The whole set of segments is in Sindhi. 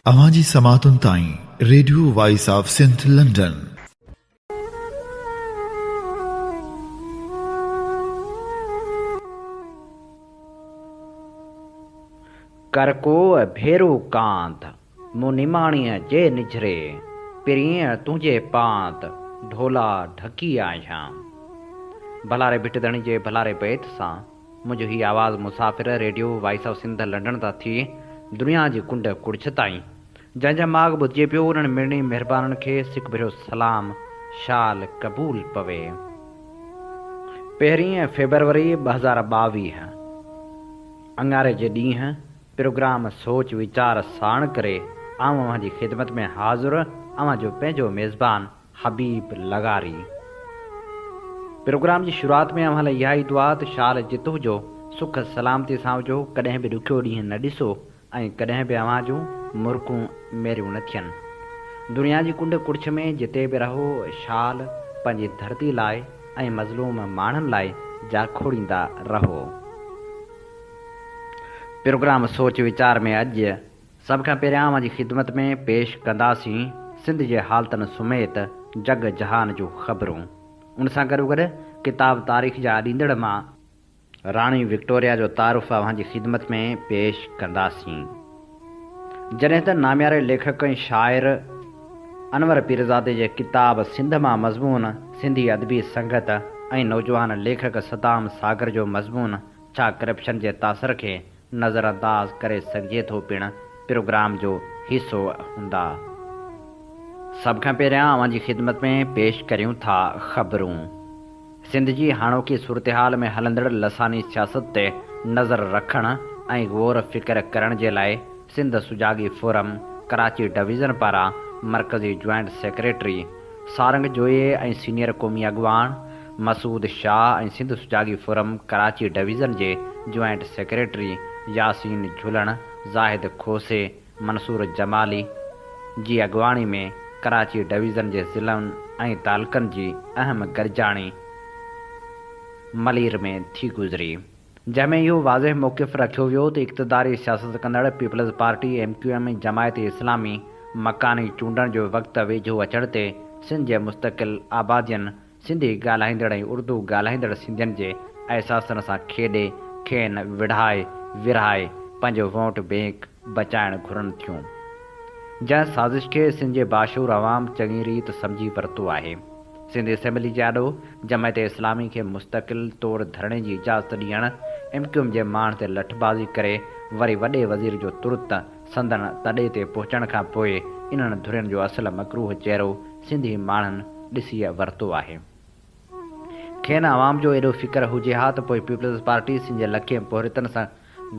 اوهان جي سماعتن تائين radio voice of Sindh London. ڪر ڪو ڀيرو ڪانت، مون نماڻيء جي نجهري، پرينء تنهنجي پانت، ڍولا ڍڪي آهيان. ڀلاري ڀٽ ڌڻي جي ڀلاري بيت سان. منهنجو هي آواز مسافر radio voice of Sindh London تان ٿي دنيا جي ڪنڊ ڪڙڇ تائين جنهن جا ماڳ ٻڌجي پيو انهن مڙني مهربانن کي سڪ ڀريو سلام شال قبول پوي. پهرين فيبروري 2022 اڱاري جي ڏينهن پروگرام سوچ ويچار ساڻ ڪري آئون اوهان جي خدمت ۾ حاضر اوهان جو پنهنجو ميزبان حبيب لغاري. پروگرام جي شروعات ۾ اوهان لاء اها ئي دعا ته شال جت هجو، سک سلامتي سان هجو، ڪڏهن به ڏکيو ڏينهن نه ڏسو ۽ ڪڏهن به اوهان جون مرڪون ميريون نه ٿين. دنيا جي ڪنڊ ڪڙڇ ۾ جتي به رهو شال پنهنجي ڌرتي لاء ۽ مظلوم ماڻهن لاء جاکوڙيندا رهو. پروگرام سوچ ويچار ۾ اڄ سڀ کان پهريان اوهان جي خدمت ۾ پيش ڪنداسين سنڌ جي حالتن سميت جڳ جهان جون خبرون. ان سان گڏوگڏ ڪتاب تاريخ جا اڏيندڙ مان راڻي وڪٽوريا جو تعارف اوهان جي خدمت ۾ پيش ڪنداسين. جڏهن ته نامياري ليکڪ ۽ شاعر انور پيرزادي جي ڪتاب سنڌ مان مضمون سنڌي ادبي سنگت ۽ نوجوان ليکڪ صدام ساگر جو مضمون ڇا ڪرپشن جي تاثر کي نظرانداز ڪري سگهجي ٿو پڻ پروگرام جو حصو هوندا. سڀ کان پهريان اوهان جي خدمت ۾ پيش ڪريون ٿا خبرون. سنڌ جي هاڻوڪي صورتحال ۾ هلندڙ لساني سياست تي نظر رکڻ ۽ غور فڪر ڪرڻ جي لاء سنڌ سجاڳي فورم ڪراچي ڊويزن پاران مرڪزي جوائنٽ سيڪريٽري سارنگ جويي ۽ سينيئر قومي اڳواڻ مسعود شاهه ۽ سنڌ سجاڳي فورم ڪراچي ڊويزن جي جوائنٽ سيڪريٽري ياسين جهلڻ، زاهد کوسي، منصور جمالي جي اڳواڻي ۾ ڪراچي ڊويزن جي ضلعن ۽ تعلقن جي اهم گڏجاڻي ملير ۾ ٿي گذري. جنهن ۾ اهو واضح موقف رکيو ويو ته اقتداري سياست ڪندڙ peoples party, M Q M ۽ Jamaat Islami مڪاني چونڊن جو وقت ويجهو اچڻ تي سنڌ جي مستقل آبادين، سنڌي ڳالهائيندڙ ۽ اردو ڳالهائيندڙ سنڌين جي احساسن سان کيڏي کين وڙهائي ورهائي پنهنجو ووٽ بينڪ بچائڻ گهرن ٿيون. جنهن سازش کي سنڌ جي باشعور عوام چڱي ريت سمجهي ورتو آهي. سنڌ اسيمبلي جي آڏو جماعت اسلامي کي مستقل طور ڌرڻي جي اجازت ڏيڻ، ايم ڪيو ايم جي ماڻهن تي لٺبازي ڪري وري وڏي وزير جو ترت سندن تڏي تي پهچڻ کان پوء انهن ڌرين جو اصل مڪروهه چهرو سنڌي ماڻهن ڏسي ورتو آهي. کين عوام جو ايڏو فڪر هجي ها ته پوء پيپلز پارٽي سنڌ جي لکين پورهيتن سان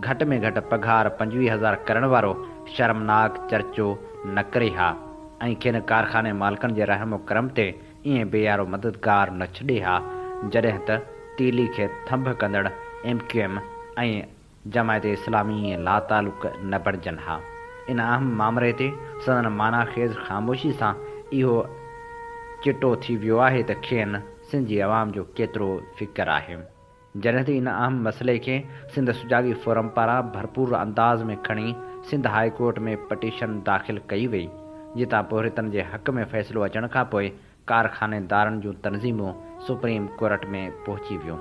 گهٽ ۾ گهٽ پگهار 25 هزار ڪرڻ وارو شرمناڪ چرچو نه ڪري ها ۽ کين ڪارخاني مالڪن جي رحم و ڪرم تي ائين بي يارو مددگار نه ڇڏي ها جڏهن ته تيلي کي ٿنڀ ڪندڙ M Q M ۽ Jamaat Islami ائين لاتعلق نه بڻجن ها. ان اهم مامري تي سندن معنيٰ خيز خاموشي سان اهو چٽو ٿي ويو آهي ته کين سنڌ جي عوام جو ڪيترو فڪر آهي. جڏهن ته ان اهم مسئلي کي سنڌ سجاڳي فورم پاران ڀرپور انداز ۾ کڻي سنڌ هاء ڪورٽ ۾ پٽيشن داخل ڪئي وئي، جتان پورهيتن جي حق ۾ فيصلو اچڻ کانپوء ڪارخانيدارن جون تنظيمون سپريم ڪورٽ ۾ پهچي ويون،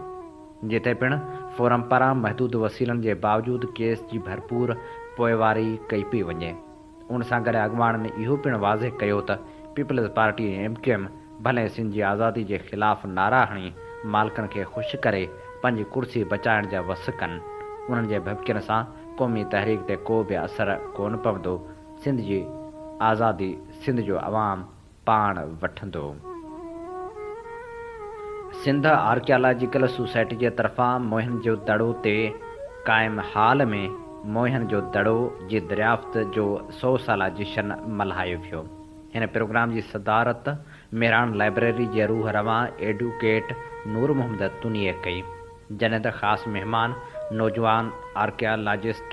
جتي پڻ فورم پاران محدود وسيلن جي باوجود ڪيس جي ڀرپور پوئواري ڪئي پئي وڃي. ان سان گڏ اڳواڻن اهو پڻ واضح ڪيو ته peoples party ۽ M Q M ڀلي سنڌ جي آزادي جي خلاف نعرا هڻي مالڪن کي خوش ڪري پنهنجي ڪرسي بچائڻ جا وس ڪن، انهن جي ڀڀڪين سان قومي تحريڪ تي ڪو به اثر ڪونه پوندو، سنڌ جي آزادي سنڌ جو عوام پاڻ وٺندو. سنڌ آرڪيالاجيڪل سوسائٽي جي طرفان موهن جو دڙو تي قائم هال ۾ موهن جو دڙو جي دريافت جو سئو سالا جشن ملهايو ويو. هن پروگرام جي صدارت مهراڻ لائبريري جي روح روان ايڊوڪيٽ نور محمد تنيي ڪئي. جڏهن ته خاص مهمان نوجوان آرڪيالاجسٽ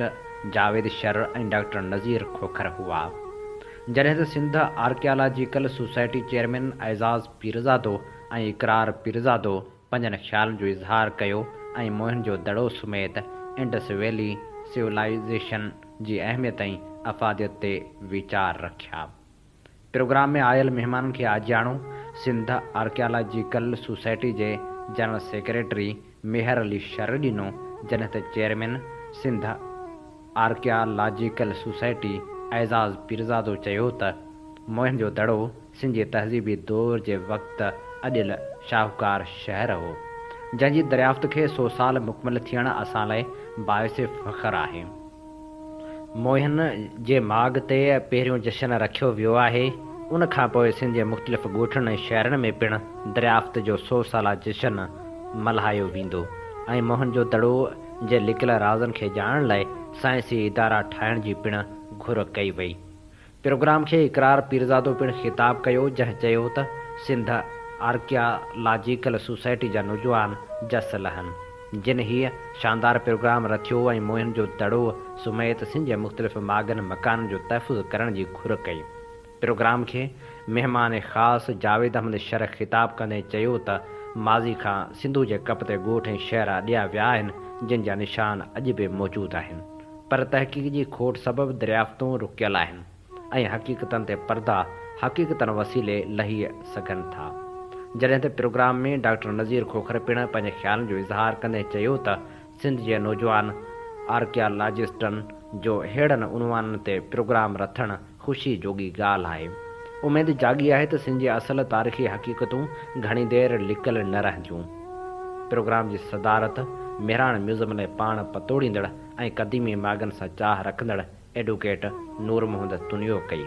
جاويد شر ۽ ڊاڪٽر نذير کوکر هئا. جڏهن ته Sindh archaeological society chairman Aizaz Pirzado ۽ Iqrar Pirzado پنهنجن خيالن جو اظهار ڪيو ۽ موهن جو دڙو سميت انڊس ويلي سولائيزيشن جي اهميت ۽ افاديت تي ويچار رکيا. پروگرام ۾ آيل مهمانن کي آجياڻو سنڌ آرڪيالاجيڪل سوسائٽي جي جنرل سيڪريٽري ميهر علي شر ڏنو، جڏهن ته chairman Sindh archaeological society Aizaz Pirzado چيو ته موهن جو دڙو سنڌ جي تهذيبي دور جي وقت اڏيل شاهوڪار شهر هو، جنهن جي دريافت کي سو سال مڪمل ٿيڻ اسان لاء باعث فخر آهي. موهن جي ماڳ تي پهريون جشن رکيو ويو آهي، ان کان پوء سنڌ جي مختلف ڳوٺن ۽ شهرن ۾ پڻ دريافت جو سو سالا جشن ملهايو ويندو ۽ موهن جو دڙو جي لڪل رازن کي ڄاڻڻ لاء سائنسي ادارا ٺاهڻ جي پڻ گهر ڪئي وئي. پروگرام کي اقرار پيرزادو پڻ خطاب ڪيو، جنهن چيو ته سنڌ آرڪيالاجيڪل سوسائٽي جا نوجوان جس لهن، جن هيء شاندار پروگرام رٿيو ۽ موهن جو دڙو سميت سنڌ جي مختلف ماڳن مڪانن جو تحفظ ڪرڻ جي گهر ڪئي. پروگرام کي مهمان خاص جاويد احمد شر خطاب ڪندي چيو ته ماضي کان سنڌو جي ڪپ تي ڳوٺ ۽ شهر اڏيا ويا آهن، جن جا نشان اڄ به موجود آهن. پر تحقيق جي کوٽ سبب دريافتون رڪيل آهن ۽ حقيقتن تي پردا حقيقتن وسيلي لهي سگهن ٿا. جڏهن ته پروگرام ۾ ڊاڪٽر نذير کوکر پڻ پنهنجي خيالن جو اظهار ڪندي چيو ته سنڌ جي نوجوان آرڪيالاجسٽن جو ههڙن عنوانن تي پروگرام رٿڻ خوشي جوڳي ڳالهه آهي. اميد جاڳي آهي ته سنڌ جي اصل تاريخي حقيقتون گهڻي دير لڪل نه رهنديون. پروگرام جي صدارت مهراڻ ميوزم لاء پاڻ پتوڙيندڙ ۽ قديمي ماڳن سان چاهه رکندڙ ايڊوڪيٽ نور محمد تنيو ڪئي.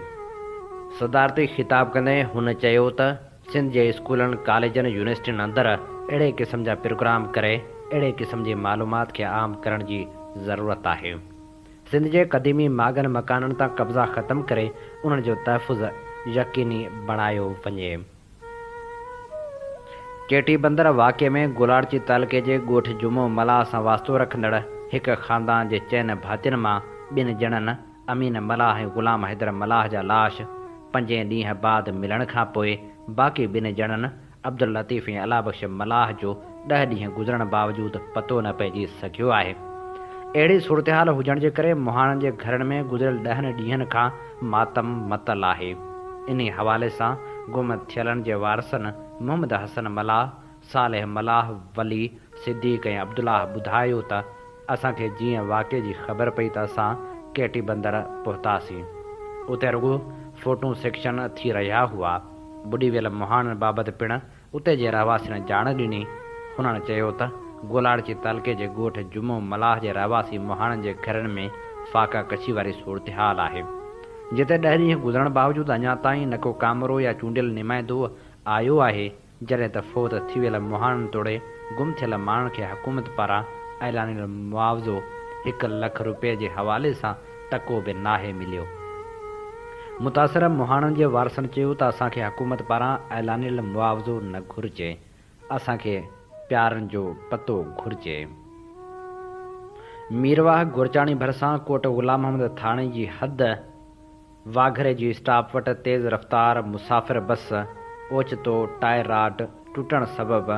صدارتي خطاب ڪندي هن چيو ته سنڌ جي اسڪولن، ڪاليجن، يونيورسٽين اندر اهڙي قسم جا پروگرام ڪري اهڙي قسم جي معلومات کي عام ڪرڻ جي ضرورت آهي. سنڌ جي قديمي ماڳن مڪانن تان قبضا ختم ڪري انهن جو تحفظ يقيني بڻايو وڃي. ڪيٽي بندر واقعي ۾ گولاڙچي تعلقي جي ڳوٺ جمعو ملاح سان واسطو رکندڙ هڪ خاندان جي چئن ڀاتين مان ٻن ڄڻن امين ملاح ۽ غلام حيدر ملاح جا لاش پنجين ڏينهن بعد ملڻ کانپوء باقي ٻن ڄڻن عبداللطيف ۽ الله بخش ملاح جو ڏهه ڏينهن گذرڻ باوجود پتو نه پئجي سگهيو آهي. اهڙي صورتحال هجڻ جي ڪري مهاڻن جي گهرن ۾ گذريل ڏهن ڏينهن کان ماتم متل آهي. انهي حوالي سان گم ٿيلن جي وارثن محمد حسن ملاح، صالح ملاح، ولي، صديق ۽ عبدالله ٻڌايو ته اسان کي جيئن واقعي جي خبر پئي ته اسان ڪيٽي بندر پهتاسين. اتي رڳو فوٽون سيڪشن ٿي رهيا هئا. ٻڏي ويل مهاڻن بابت پڻ اتي جي رهواسين ڄاڻ ڏني. هنن چيو ته گولاڙچي تعلقي جي ڳوٺ جمعو ملاح جي رهواسي مهاڻن جي گهرن ۾ فاقه ڪشي واري صورتحال آهي. جتي ڏهه ڏينهن گذرڻ باوجود اڃا تائين نه ڪو ڪامورو يا چونڊيل نمائندو آيو آهي، جڏهن ته فوت ٿي ويل مهاڻن توڙي گم ٿيل ماڻهن کي حڪومت پاران اعلانيل معاوضو هڪ لک روپيه جي حوالي سان ٽڪو به ناهي مليو. متاثر مهاڻن جي وارثن چيو ته اسان کي حڪومت پاران اعلانيل معاوضو نه گهرجي، اسان کي پيارن جو پتو گهرجي. ميرواهه گورچاڻي ڀرسان ڪوٽ غلام محمد ٿاڻي جي حد واگهري جي اسٽاپ وٽ تيز رفتار مسافر بس اوچتو ٽائر راڊ ٽٽڻ سبب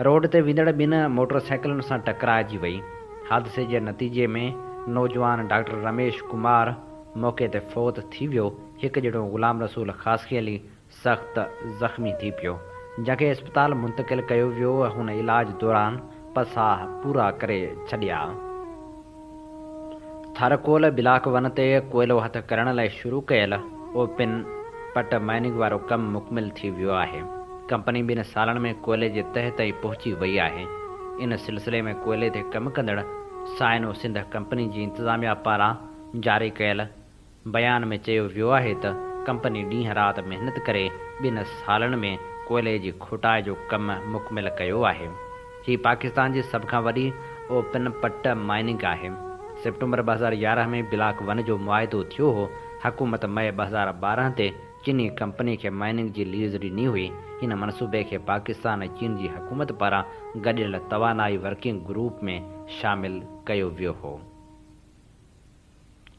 روڊ تي ويندڙ ٻن موٽر سائيڪلن سان ٽڪرائجي وئي. حادثي جي نتيجي ۾ نوجوان ڊاڪٽر رميش ڪمار موقعي تي فوت ٿي ويو، هڪ ڄڻو غلام رسول خاصخيلي سخت زخمي ٿي پيو، جنهن کي اسپتال منتقل ڪيو ويو، هن علاج دوران پساهه پورا ڪري ڇڏيا. ٿرڪول بلاڪ ون تي ڪوئلو هٿ ڪرڻ لاء شروع ڪيل اوپن پٽ مائننگ وارو ڪم مڪمل ٿي ويو آهي، ڪمپني ٻن سالن ۾ ڪوئلي جي تهه تائين پهچي وئي آهي، ان سلسلي ۾ ڪوئلي تي ڪم ڪندڙ سائنو سنڌ ڪمپني جي انتظاميا پاران جاري ڪيل بيان ۾ چيو ويو آهي ته ڪمپني ڏينهن رات محنت ڪري ٻن سالن ۾ ڪوئلي جي کوٽائي جو ڪم مڪمل ڪيو آهي. هي پاڪستان جي سڀ کان وڏي اوپن پٽ مائننگ آهي. سيپٽمبر 2011 ۾ بلاڪ ون جو معاهدو ٿيو هو، حڪومت مئي 2012 تي چيني ڪمپني کي مائننگ جي ليز ڏني هئي. هن منصوبي کي پاڪستان ۽ چين جي حڪومت پاران گڏيل توانائي ورڪنگ گروپ ۾ شامل ڪيو ويو هو.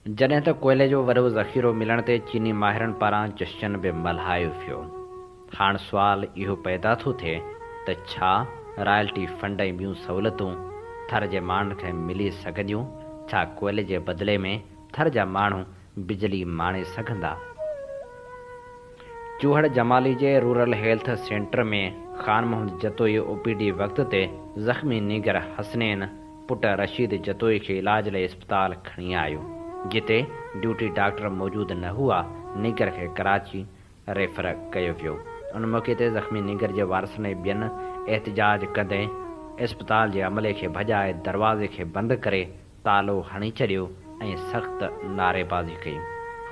جڏهن ته ڪوئلي جو وڏو ذخيرو ملڻ تي چيني ماهرن پاران جشن به ملهايو ويو. هاڻ سوال اهو پيدا ٿو ٿئي ته ڇا رائلٽي فنڊ ۽ ٻيون سهولتون ٿر جي ماڻهن کي ملي سگهنديون؟ ڇا ڪوئلي جي بدلي ۾ ٿر جا ماڻهو بجلي ماڻي سگهندا. چوهڙ جمالي جي rural health centre ۾ Khan Muhammad Jatoi O P D وقت تي زخمي نينگر حسنين پٽ رشيد جتوئي کي علاج لاء اسپتال کڻي آيو جتي ڊيوٽي ڊاڪٽر موجود نه هئا نينگر کي ڪراچي ريفر ڪيو ويو. ان موقعي تي زخمي نينگر جي وارثن ۽ ٻين احتجاج ڪندي اسپتال جي عملي کي ڀڄائي دروازي کي بند ڪري تالو هڻي ڇڏيو ۽ سخت نعريبازي ڪئي.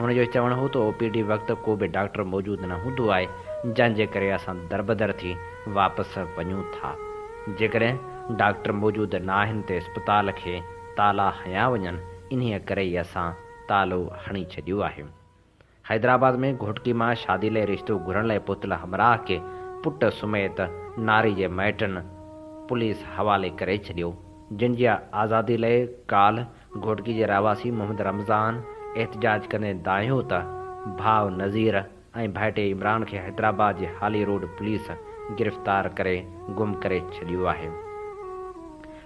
هن جو چوڻ هو ته او پي ڊي وقت ڪو به ڊاڪٽر موجود نه هوندو آهي جنهن جي ڪري اسان دربدر ٿي واپس وڃون ٿا. جيڪڏهن ڊاڪٽر موجود نه آهن ته اسپتال کي تالا هنيا وڃن انهيء ڪري ئي اسان تالو هڻي ڇڏيو آهي. حيدرآباد ۾ گهوٽڪي مان شادي لاء رشتو گهرڻ لاء پهتل همراهه کي پٽ سميت ناري جي مائٽن پوليس حوالي ڪري ڇڏيو، جن جي آزادي لاء ڪالهه گهوٽڪي جي رهواسي محمد رمضان احتجاج ڪندي دانهيو ته ڀاء نذير ۽ ڀائٽي عمران کي حيدرآباد جي حالي روڊ پوليس گرفتار ڪري گم ڪري ڇڏيو آهي.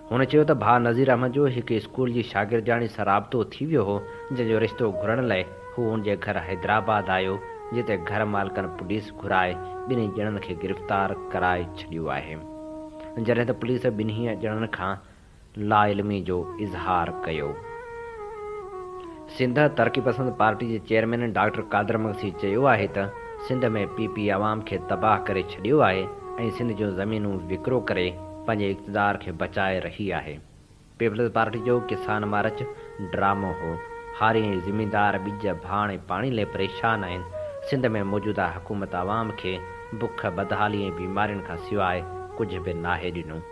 هن چيو ته ڀاء نذير احمد جو هڪ اسڪول جي شاگردياڻي سان رابطو ٿي ويو هو، جنهن جو رشتو گهرڻ لاء هو ان جي گهر حيدرآباد آيو، جتي گهر مالڪن پوليس گهرائي ٻنهي ڄڻن کي گرفتار ڪرائي ڇڏيو آهي. جڏهن ته پوليس ٻنهي ڄڻن کان لاعلمي جو اظهار ڪيو. سنڌ ترقي پسند پارٽي جي چيئرمين ڊاڪٽر قادر مگسي چيو آهي ته سنڌ ۾ پي پي عوام کي تباهه ڪري ڇڏيو آهي ۽ سنڌ جون زمينون وڪرو ڪري پنهنجي اقتدار کي بچائي رهي آهي. پيپلز پارٽي جو ڪسان مارچ ڊرامو هو. هاري ۽ زميندار ٻج، ڀاڻ ۽ پاڻي لئه پريشان آهن. سنڌ ۾ موجوده حڪومت عوام کي بک، بدحالي ۽ بيمارين کان سواء ڪجهه به ناهي ڏنو.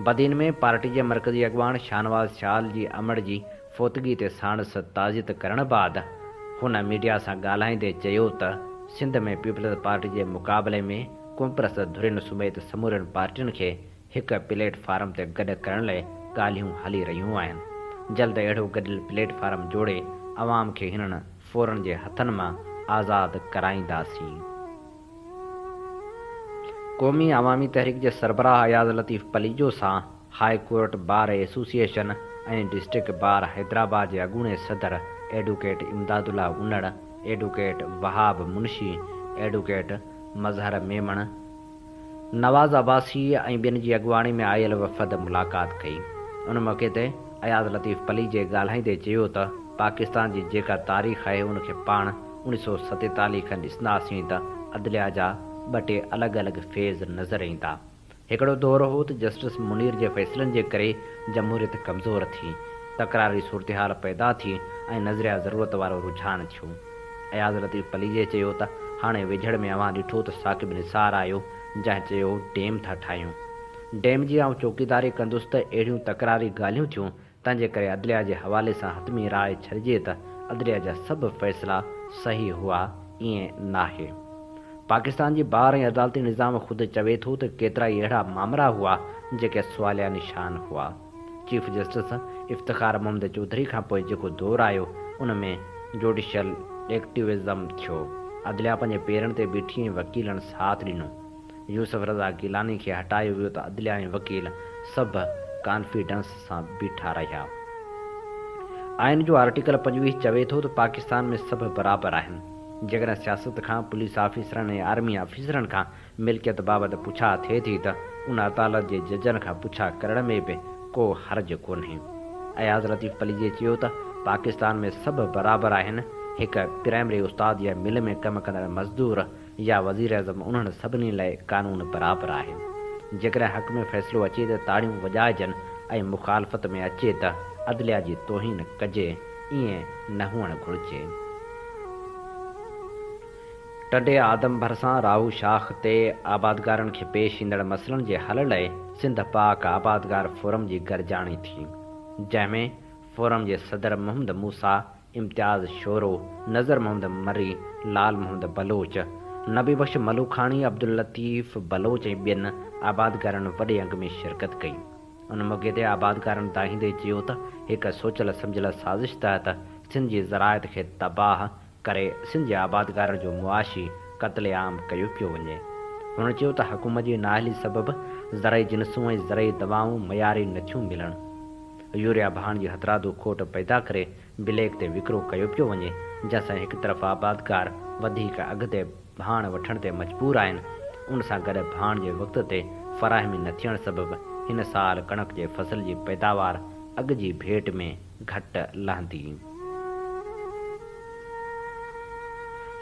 بدين ۾ پارٽي جي مرڪزي اڳواڻ شاهنواز سيال جي امڙ جي فوتگي تي ساڻس تعزيت ڪرڻ بعد هن ميڊيا سان ڳالهائيندي چيو ته سنڌ ۾ پيپلز پارٽي جي مقابلي ۾ قومپرست ڌرين سميت سمورين پارٽين کي هڪ پليٽ فارم تي گڏ ڪرڻ لاء ڳالهيون هلي رهيون آهن جلد اهڙو گڏيل پليٽ فارم جوڙي عوام کي هنن ڦورن جي هٿن مان آزاد ڪرائينداسين. قومي عوامي تحريڪ جي سربراهه اياز لطيف پليجو سان high court bar association ۽ district bar Hyderabad جي اڳوڻي صدر advocate Imdad Ullah Unar, advocate Wahab Munshi, advocate Mazhar Memon, Nawaz Abbasi ۽ ٻين جي اڳواڻي ۾ آيل وفد ملاقات ڪئي. ان موقعي تي اياز لطيف پليجي ڳالهائيندي چيو ته پاڪستان جي جيڪا تاريخ آهي ان کي پاڻ 1947 کان ڏسنداسين ته عدليا جا ٻه ٽي الڳ الڳ فيز نظر ايندا. هڪڙو دور هو ته جسٽس منير جي فيصلن جي ڪري جمهوريت ڪمزور ٿي، تڪراري صورتحال پيدا ٿي ۽ نظريه ضرورت وارو رجحان ٿيو. اياز لطيف پليجي چيو ته هاڻي ويجهڙ ۾ اوهان ڏٺو ته ثاقب نثار آيو جنهن چيو ڊيم ٿا ٺاهيون. ڊيم جي آئون چوڪيداري ڪندس ته اهڙيون تڪراري ڳالهيون ٿيون تنهن جي ڪري عدليه جي حوالي سان حتمي راء ڇڏجي ته عدليه جا سڀ فيصلا صحيح هئا، ائين ناهي. پاڪستان جي بار ۽ عدالتي نظام خود چوي ٿو ته ڪيترائي اهڙا مامرا هئا جيڪي سواليا نشان هئا. چيف جسٽس افتخار محمد چوڌري کانپوء جيڪو دور آيو ان ۾ جوڊيشل ايڪٽيوزم ٿيو. عدليه پنهنجي پيرن تي بيٺي ۽ وڪيلن ساٿ ڏنو. يوسف رضا گيلاني کي هٽايو ويو ته عدليا ۽ وڪيل سڀ ڪانفيڊنس سان بيٺا رهيا. آئين جو آرٽيڪل 25 چوي ٿو ته پاڪستان ۾ سڀ برابر آهن. جيڪڏهن سياست کان پوليس آفيسرن ۽ آرمي آفيسرن کان ملڪيت بابت پڇا ٿئي ٿي ته ان عدالت جي ججن کان پڇا ڪرڻ ۾ به ڪو حرج ڪونهي. اياز لطيف پليجي چيو ته پاڪستان ۾ سڀ برابر آهن، هڪ پرائمري استاد يا مل ۾ ڪم ڪندڙ مزدور يا وزيراعظم انهن سڀني لاء قانون برابر آهي. جيڪڏهن حق ۾ فيصلو اچي ته تاڙيون وڄائجن ۽ مخالفت ۾ اچي ته عدليا جي توهين ڪجي، ائين نه هئڻ گهرجي. ٽنڊي آدم ڀرسان راهو شاخ تي آبادگارن کي پيش ايندڙ مسئلن جي حل لاء سنڌ پاڪ آبادگار فورم جي گڏجاڻي ٿي، جنهن ۾ فورم جي صدر محمد موسيٰ امتياز شورو، نظر محمد مري، لال محمد بلوچ، نبي بخش ملوکاڻي، عبداللطيف بلوچ ۽ ٻين آبادگارن وڏي انگ ۾ شرڪت ڪئي. ان موقعي تي آبادگارن دانهيندي چيو ته هڪ سوچيل سمجهيل سازش تحت سنڌ جي زراعت کي تباهه ڪري سنڌ جي آبادگارن جو معاشي قتل عام ڪيو پيو وڃي. هن چيو ته حڪومت جي نااهلي سبب زرعي جنسون ۽ زرعي دوائون معياري نٿيون ملن. يوريا ڀاڻ جي هٿرادو کوٽ پيدا ڪري بليڪ تي وڪرو ڪيو پيو وڃي، جنهن سان هڪ طرف آبادگار وڌيڪ اگهه تي ڀاڻ وٺڻ تي مجبور آهن، ان سان گڏ ڀاڻ جي وقت تي فراهمي نه ٿيڻ سبب هن سال ڪڻڪ جي فصل جي پيداوار اڳ جي ڀيٽ ۾ گهٽ لهندي.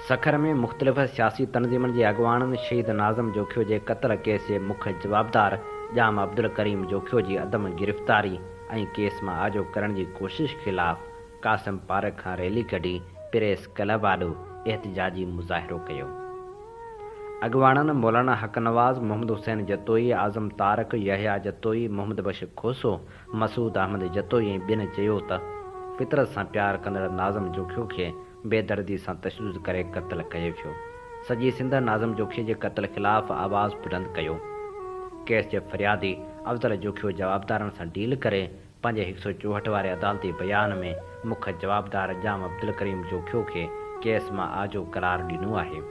سکر ۾ مختلف سياسي تنظيمن جي اڳواڻن شهيد ناظم جوکيو جي قتل ڪيس جي مک جوابدار ڄام عبدالڪريم جوکيو جي عدم گرفتاري ۽ ڪيس مان آجو ڪرڻ جي ڪوشش خلاف قاسم پارڪ کان ريلي ڪڍي پريس ڪلب آڏو احتجاجي مظاهرو ڪيو. اڳواڻن مولانا حق نواز، محمد حسين جتوئي، اعظم طارق، يحيٰ جتوئي، محمد بخش کوسو، مسعود احمد جتوئي ۽ ٻين چيو ته فطرت سان پيار ڪندڙ ناظم جوکيو کي بيدردي سان تشدد ڪري قتل ڪيو ويو. سڄي سنڌ ناظم جوکيي جي قتل خلاف آواز بلند ڪيو. ڪيس جي فريادي افضل جوکيو جوابدارن سان ڊيل ڪري پنهنجي هڪ سئو 64 واري عدالتي بيان ۾ مک جوابدار ڄام عبدالڪريم جوکيو کي ڪيس مان آجو قرار ڏنو آهي،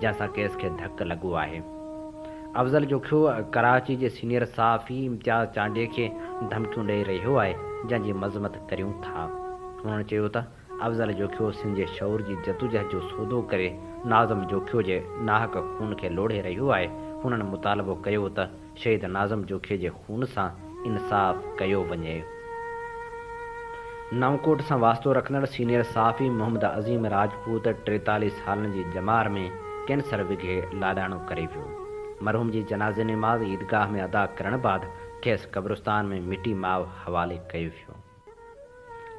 جنهن سان ڪيس کي ڌڪ لڳو آهي. افضل جوکيو ڪراچي جي سينيئر صحافي امتياز چانڊيي کي ڌمڪيون ڏئي رهيو آهي، جنهن جي مذمت ڪريون ٿا. هنن چيو ته افضل جوکيو سنڌ جي شعور جي جدوجهد جو سودو ڪري ناظم جوکيو جي ناحق خون کي لوڙهي رهيو آهي، هنن مطالبو ڪيو ته شهيد ناظم جوکيي جي خون سان انصاف ڪيو وڃي. نئون ڪوٽ سان واسطو رکندڙ سينيئر صحافي محمد عظيم راجپوت 43 سالن جي ڄمار ۾ ڪينسر وگهي لاڏاڻو ڪري ويو. مرحوم جي جنازي نماز عيدگاهه ۾ ادا ڪرڻ بعد کيس قبرستان ۾ مٽي ماء حوالي ڪيو ويو.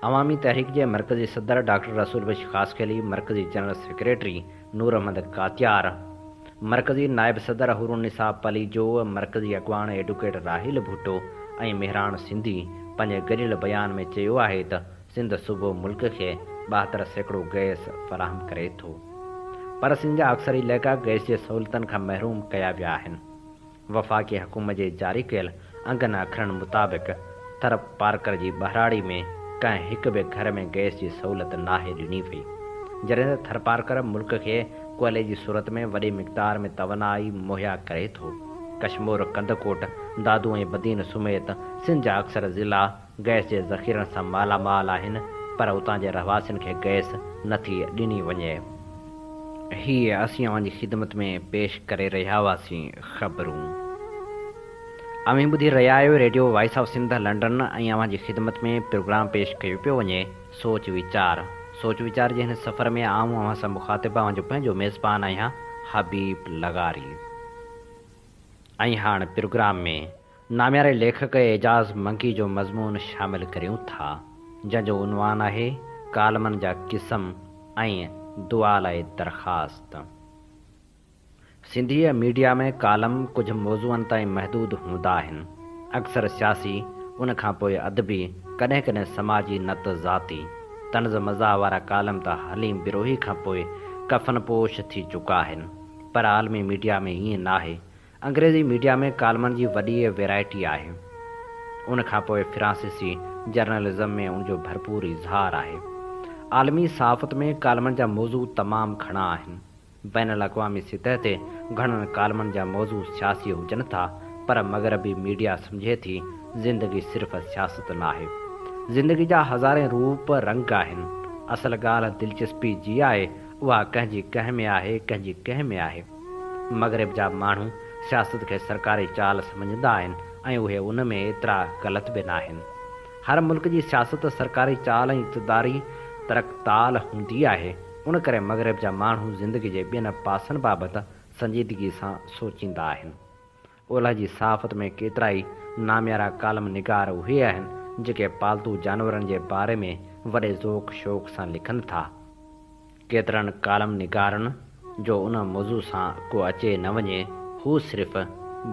عوامي تحريڪ جي مرڪزي صدر ڊاڪٽر رسول بخش خاصخيلي، مرڪزي جنرل سيڪريٽري نور احمد ڪاتيار، مرڪزي نائب صدر حورالنساء پليجو، مرڪزي اڳواڻ ايڊوڪيٽ راحيل ڀٽو ۽ مهراڻ سنڌي پنهنجي گڏيل بيان ۾ چيو آهي ته سنڌ صوبو ملڪ کي 72% گئس فراهم ڪري ٿو پر سنڌ جا اڪثر علائقا گئس جي سهولتن کان محروم ڪيا ويا آهن. وفاقي حڪومت جي جاري ڪيل انگن اکرن مطابق ٿر پارڪر جي ٻهراڙي ۾ ڪنهن هڪ به گهر ۾ گئس جي سهولت ناهي ڏني وئي. جڏهن ته ٿرپارڪر ملڪ کي ڪوئلي جي صورت ۾ وڏي مقدار ۾ توانائي مهيا ڪري ٿو. ڪشمور، ڪنڌڪوٽ، دادو ۽ بدين سميت سنڌ جا اڪثر ضلعا گئس جي ذخيرن سان مالا مال آهن پر اتان جي رهواسين کي گئس نه ٿي ڏني وڃي. هي اسين اوهان جي خدمت ۾ پيش ڪري رهيا هئاسين خبرون. اوهين ٻڌي رهيا آهيو radio voice of Sindh London ۽ اوهان جي خدمت ۾ پروگرام پيش ڪيو پيو وڃي سوچ ويچار. سوچ ويچار جي هن سفر ۾ آئون اوهان سان مخاطب اوهان جو پنهنجو ميزبان آهيان حبيب لغاري. ۽ هاڻ پروگرام ۾ نامياري ليکڪ اعجاز منگي جو مضمون شامل ڪريون ٿا، جنهن جو عنوان آهي ڪالمن جا قسم ۽ دعا لاء درخواست. سنڌيء ميڊيا ۾ ڪالم ڪجهه موضوعن تائين محدود هوندا آهن. اڪثر سياسي، ان کان پوء ادبي، ڪڏهن ڪڏهن سماجي نه ته ذاتي. طنز مزاح وارا ڪالم ته حليم بروهي کان پوء ڪفن پوش ٿي چڪا آهن. پر عالمي ميڊيا ۾ ائين ناهي. انگريزي ميڊيا ۾ ڪالمن جي وڏي ويرائٽي آهي. ان کان پوء فرانسيسي جرنلزم ۾ ان جو ڀرپور اظهار آهي. عالمي صحافت ۾ ڪالمن جا موضوع تمام گهڻا آهن. بين الاقوامي سطح تي گهڻن ڪالمن جا موضوع سياسي هجن ٿا پر مغربي ميڊيا سمجهي ٿي زندگي صرف سياست ناهي. زندگي جا هزارين روپ رنگ آهن. اصل ڳالهه دلچسپي جي آهي اها ڪنهن جي ڪنهن ۾ آهي ڪنهن جي ڪنهن ۾ آهي. مغرب جا ماڻهو سياست کي سرڪاري چال سمجهندا آهن ۽ اهي ان ۾ ايترا غلط به ناهن. هر ملڪ جي سياست سرڪاري چال ۽ اقتداري ترڪتال هوندي آهي، ان ڪري مغرب جا ماڻهو زندگي جي ٻين پاسن بابت سنجيدگي سان سوچيندا آهن. اولهه جي صحافت ۾ ڪيترائي ناميارا ڪالم نگار اهي آهن، جيڪي پالتو جانورن جي باري ۾ وڏي ذوق شوق سان لکن ٿا. ڪيترن ڪالم نگارن جو ان موضوع سان ڪو اچي نه وڃي، هو صرف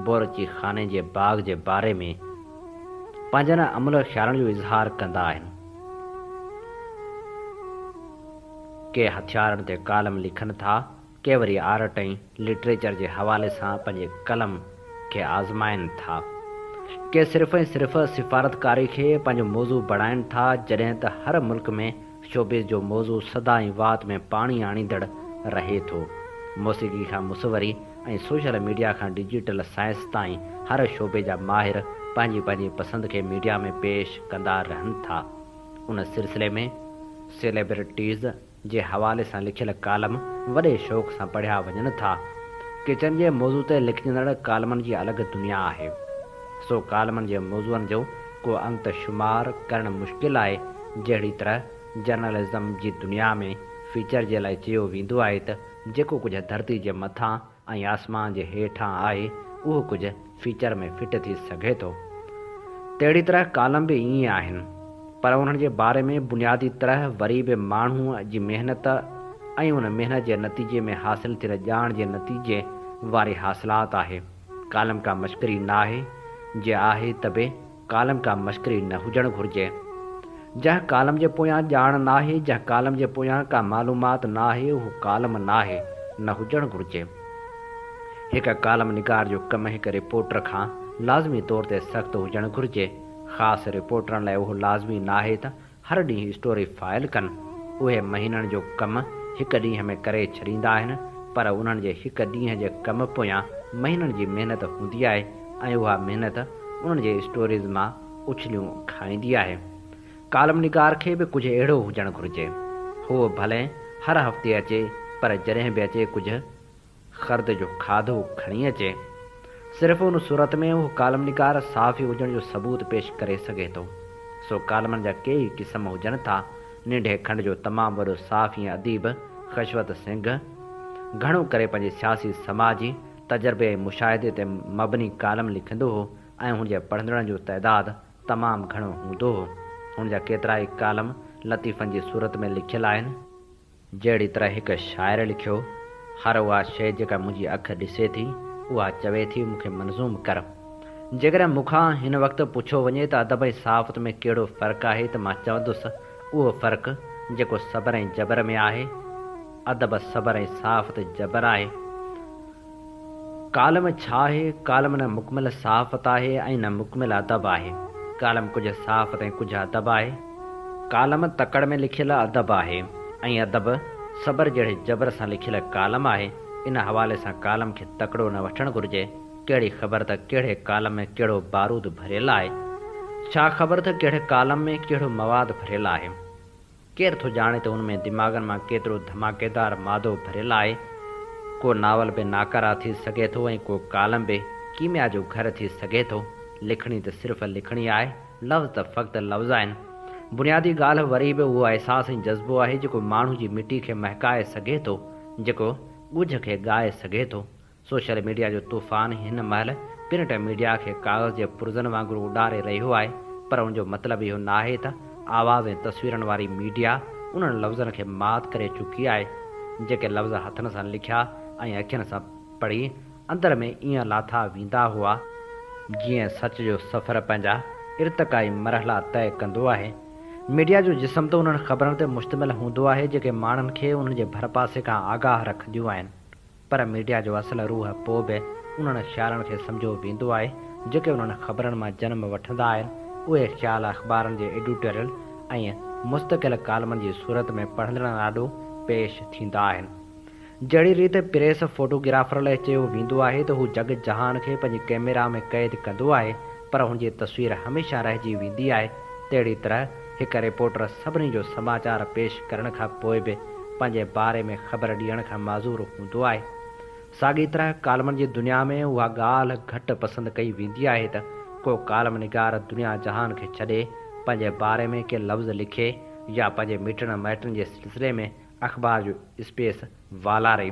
بورچي خاني جي باغ جي باري ۾ پنهنجن املهه خيالن جو اظهار ڪندا آهن. ڪي هٿيارن تي ڪالم لکن ٿا، ڪي وري آرٽ ۽ لٽريچر جي حوالي سان پنهنجي قلم کي آزمائن ٿا. ڪي صرف ۽ صرف سفارتڪاري کي پنهنجو موضوع بڻائن ٿا جڏهن ته هر ملڪ ۾ شوبز جو موضوع سدائين وات ۾ پاڻي آڻيندڙ رهي ٿو. موسيقي کان مصوري ۽ سوشل ميڊيا کان ڊجيٽل سائنس تائين هر شعبي جا ماهر پنهنجي پنهنجي پسند کي ميڊيا ۾ پيش ڪندا رهن ٿا. ان سلسلي ۾. سيليبرٽيز جي حوالي سان لکيل ڪالم وڏي شوق سان پڙهيا وڃن ٿا. ڪچن جي موضوع تي لکجندڙ ڪالمن جي الڳ دنيا آهي. سو ڪالمن جي موضوعن جو ڪو انت شمار ڪرڻ مشڪل آهي. جهڙي طرح جرنلزم جي دنيا ۾ فيچر جي لاء چيو ويندو آهي ته جيڪو ڪجهه ڌرتي جي مٿان ۽ آسمان جي هيٺان آهي اهو ڪجهه فيچر ۾ فٽ ٿي سگهي ٿو. تهڙي طرح ڪالم به ائين آهن. پر انهن جي باري ۾ بنيادي طرح وري به ماڻهوء جي محنت ۽ ان محنت جي نتيجي ۾ حاصل ٿيل ڄاڻ جي نتيجي واري حاصلات آهي. ڪالم ڪا مشڪري ناهي، جي آهي ته به ڪالم ڪا مشڪري نه هجڻ گهرجي. جنهن ڪالم جي پويان ڄاڻ ناهي، جنهن ڪالم جي پويان ڪا معلومات ناهي، اهو ڪالم ناهي، نه هجڻ گهرجي. هڪ ڪالم نگار جو ڪم هڪ رپورٽر کان لازمي طور تي سخت هجڻ گهرجي. خاص رپورٽرن لاء اهو لازمي ناهي ته هر ڏينهن اسٽوري فائل ڪن. اهي مهينن جو ڪم هڪ ڏينهن ۾ ڪري ڇڏيندا آهن، پر انهن جي هڪ ڏينهن جي ڪم پويان مهينن جي محنت هوندي آهي ۽ اها محنت انهن جي اسٽوريز مان اڇليون کائيندي آهي. ڪالم نگار کي به ڪجهه اهڙو هجڻ گهرجي. هو ڀلي هر هفتي اچي، پر جڏهن به اچي ڪجهه خرد جو کاڌو کڻي اچي. صرف ان صورت ۾ اهو ڪالم نگار صحافي هجڻ جو ثبوت پيش ڪري سگهي ٿو. سو ڪالمن جا ڪيئي قسم هجن ٿا. ننڍي کنڊ جو تمام وڏو صحافي ۽ اديب خشوت سنگهه گهڻو ڪري پنهنجي سياسي سماجي تجربي ۽ مشاهدي تي مبني ڪالم لکندو هو ۽ هن جي پڙهندڙن جو تعداد تمام گهڻو هوندو هو. هن جا ڪيترائي ڪالم لطيفن جي صورت ۾ لکيل آهن. جهڙي طرح هڪ شاعر لکيو، هر اها شيء جيڪا منهنجي اک ڏسي ٿي، اها چوي ٿي مون کي منظوم ڪر. جيڪڏهن مون کان هن وقت پڇيو وڃي ته ادب ۽ صحافت ۾ ڪهڙو فرق آهي ته مان چوندس اهو فرق جيڪو صبر ۽ جبر ۾ آهي. ادب صبر ۽ صحافت جبر آهي. ڪالم ڇا آهي؟ ڪالم نه مڪمل صحافت آهي ۽ نه مڪمل ادب آهي. ڪالم ڪجهه صحافت ۽ ڪجهه ادب آهي. ڪالم تڪڙ ۾ لکيل ادب آهي ۽ ادب صبر جهڙي جبر سان لکيل ڪالم آهي. ان حوالي سان ڪالم کي تڪڙو نه وٺڻ گهرجي. ڪهڙي خبر ته ڪهڙي ڪالم ۾ ڪهڙو بارود ڀريل آهي. ڇا خبر ته ڪهڙي ڪالم ۾ ڪهڙو مواد ڀريل آهي. ڪير ٿو ڄاڻي ته ان ۾ دماغن مان ڪيترو ڌماڪيدار مادو ڀريل آهي. ڪو ناول به ناڪاره ٿي سگهي ٿو ۽ ڪو ڪالم به ڪيميا جو گهر ٿي سگهي ٿو. لکڻي ته صرف لکڻي آهي، لفظ ته فقط لفظ آهن. بنيادي ڳالهه وري به اهو احساس ۽ جذبو آهي جيڪو ماڻهو جي مٽي کي مهڪائي سگهي ٿو، جيڪو ڳجهه کي ڳائي سگهي ٿو. سوشل ميڊيا جو طوفان هن مهل پرنٽ ميڊيا کي ڪاغذ جي پرزن وانگر اڏاري رهيو آهي پر ان جو مطلب اهو ناهي ته آواز ۽ تصويرن واري ميڊيا انهن لفظن کي مات ڪري چڪي آهي جيڪي لفظ هٿن سان لکيا ۽ اکين سان پڙهي اندر ۾ ائين لاٿا ويندا هئا جيئن سچ جو سفر پنهنجا ارتقائي مرحلا طئي ڪندو آهي. ميڊيا جو جسم ته انهن خبرن تي مشتمل هوندو آهي جيڪي ماڻهن کي انهن جي ڀرپاسي کان آگاهه رکنديون آهن. پر ميڊيا جو اصل روح پوء به انهن خيالن کي سمجهيو ويندو آهي، جيڪي انهن خبرن مان جنم وٺندا آهن. اهي خيال اخبارن جي ايڊيٽوريل ۽ مستقل ڪالمن جي صورت ۾ پڙهندڙن آڏو پيش ٿيندا آهن. جهڙي ريت پريس فوٽو گرافر لاء چيو ويندو آهي ته هو جڳ جهان کي پنهنجي ڪئميرا ۾ قيد ڪندو آهي، پر هن جي تصوير هميشه رهجي ويندي آهي، تهڙي طرح هڪ رپورٽر سڀني جو سماچار پيش ڪرڻ کان پوء به پنهنجي باري ۾ خبر ڏيڻ کان معذور هوندو آهي. ساڳي طرح ڪالمن جي دنيا ۾ اها ڳالهه گهٽ پسند ڪئي ويندي آهي ته ڪو ڪالم نگار دنيا جهان کي ڇڏي پنهنجي باري ۾ ڪي لفظ لکي يا پنهنجي مٽن مائٽن جي سلسلي ۾ اخبار جو اسپيس والاري.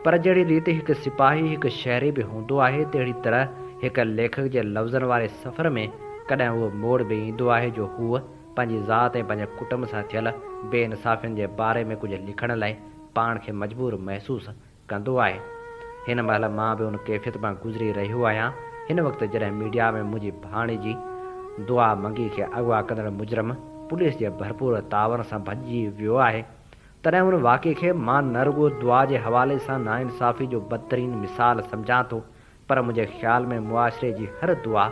پر جهڙي ريت هڪ سپاهي هڪ شهري به هوندو آهي، تهڙي طرح هڪ ليکڪ جي لفظن واري سفر ۾ ڪڏهن اهو موڙ به ايندو آهي جو هو پنهنجي ذات ۽ پنهنجي ڪٽنب سان ٿيل بي انصافين جي باري ۾ ڪجهه لکڻ لاء پاڻ کي مجبور محسوس ڪندو آهي. هن مهل مان به ان ڪيفيت مان گذري رهيو آهيان. هن وقت جڏهن ميڊيا ۾ منهنجي ڀاڻيجي دعا منگي کي اغوا ڪندڙ مجرم پوليس جي ڀرپور تعاون سان ڀڄي ويو آهي، تڏهن ان واقعي کي مان نه رڳو دعا جي حوالي سان ناانصافي جو بدترين مثال سمجهان ٿو پر منهنجي خيال ۾ معاشري جي هر دعا،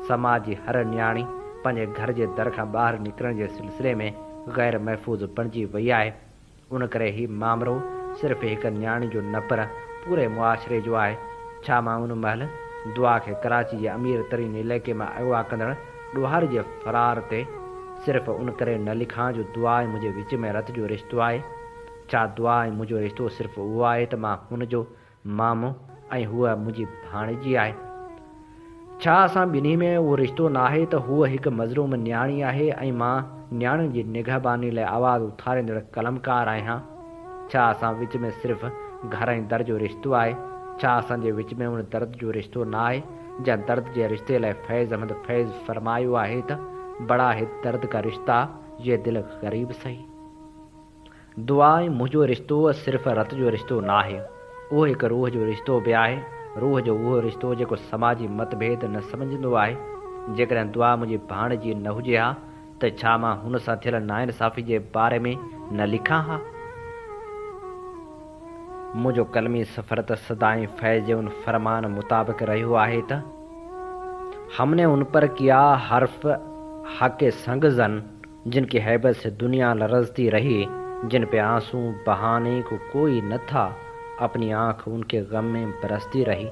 سماج جي هر نياڻي پنهنجي گهر جي در کان ٻاهر نڪرڻ جي سلسلي ۾ غير محفوظ بڻجي وئي آهي. ان ڪري هي مامرو صرف هڪ نياڻي جو نه پر پوري معاشري جو آهي. ڇا مان ان مهل دعا کي ڪراچي جي امير ترين علائقي مان اغوا ڪندڙ ڏوهاري جي فرار تي صرف ان ڪري نه لکان جو دعا ۽ منهنجي وچ ۾ رت جو رشتو آهي؟ ڇا دعا ۽ منهنجو رشتو صرف اهو آهي ته مان هن جو مامو ۽ هوء منهنجي ڀاڻيجي آهي؟ ڇا اسان ٻنهي ۾ اهو رشتو ناهي ته هوء هڪ مظلوم نياڻي آهي ۽ مان نياڻين جي نگهباني لاء آواز اٿاريندڙ قلمڪار آهيان؟ ڇا اسان وچ ۾ صرف گهر ۽ در جو رشتو آهي؟ ڇا اسان جي وچ ۾ ان درد جو رشتو ناهي، جنهن درد جي رشتي لاء فيض احمد فيض فرمايو آهي ته بڙا هي درد ڪا رشتا، يه دل غريب سهي. دعا ۽ منهنجو رشتو صرف رت جو رشتو ناهي، اهو هڪ روح جو رشتو به آهي، روح جو اهو رشتو جيڪو سماجي مت ڀيد نه سمجهندو آهي. جيڪڏهن دعا منهنجي ڀاڻيجي نه هجي ها ته ڇا مان هن سان ٿيل ناانصافي جي باري ۾ نه لکان ها؟ منهنجو قلمي سفر ته سدائين فيض جي ان فرمان مطابق رهيو آهي ته. هم ني ان پر ڪيا حرف حق سنگ زن. جن ڪي هيبت سي دنيا لرزتي رهي، جن پي آنسو بهاني ڪو ڪوئي نه ٿا، اپني آنک ان ڪي غم ۾ برستي رهي.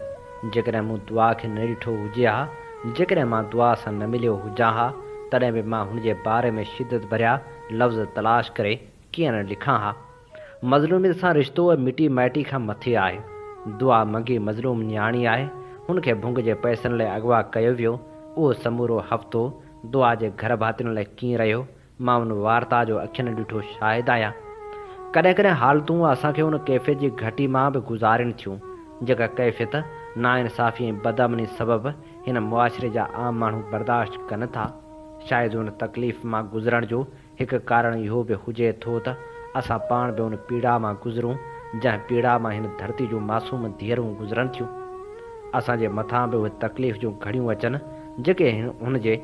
جيڪڏهن مون دعا کي نه ڏٺو هجي ها، جيڪڏهن مان دعا سان نه مليو هجان ها، تڏهن به مان هن جي باري ۾ شدت ڀريا لفظ تلاش ڪري ڪيئن نه لکان ها. مظلوميت سان رشتو مٽي مائٽي کان مٿي آهي. دعا منگي مظلوم نياڻي آهي، هن کي ڀنگ جي پئسن لاء اغوا ڪيو ويو، اهو سمورو هفتو دعا جي گهر ڀاتين لاء ڪيئن رهيو، مان ان وارتا جو اکين ڏٺو شاهد آهيان. ڪڏهن ڪڏهن حالتون اسان کي ان ڪيفيت جي گهٽي مان به گذارين ٿيون، جيڪا ڪيفيت ناانصافي ۽ بدامني سبب هن معاشري جا عام ماڻهو برداشت ڪن ٿا. شايد ان تڪليف مان گذرڻ جو هڪ ڪارڻ اهو به هجي ٿو ته اسان پاڻ به ان پيڙا مان گذرون، جنهن پيڙا مان هن ڌرتي جون معصوم ڌيئرون گذرن ٿيون. اسان جي مٿان به اهي تڪليف جون گهڙيون اچن، جيڪي هن جي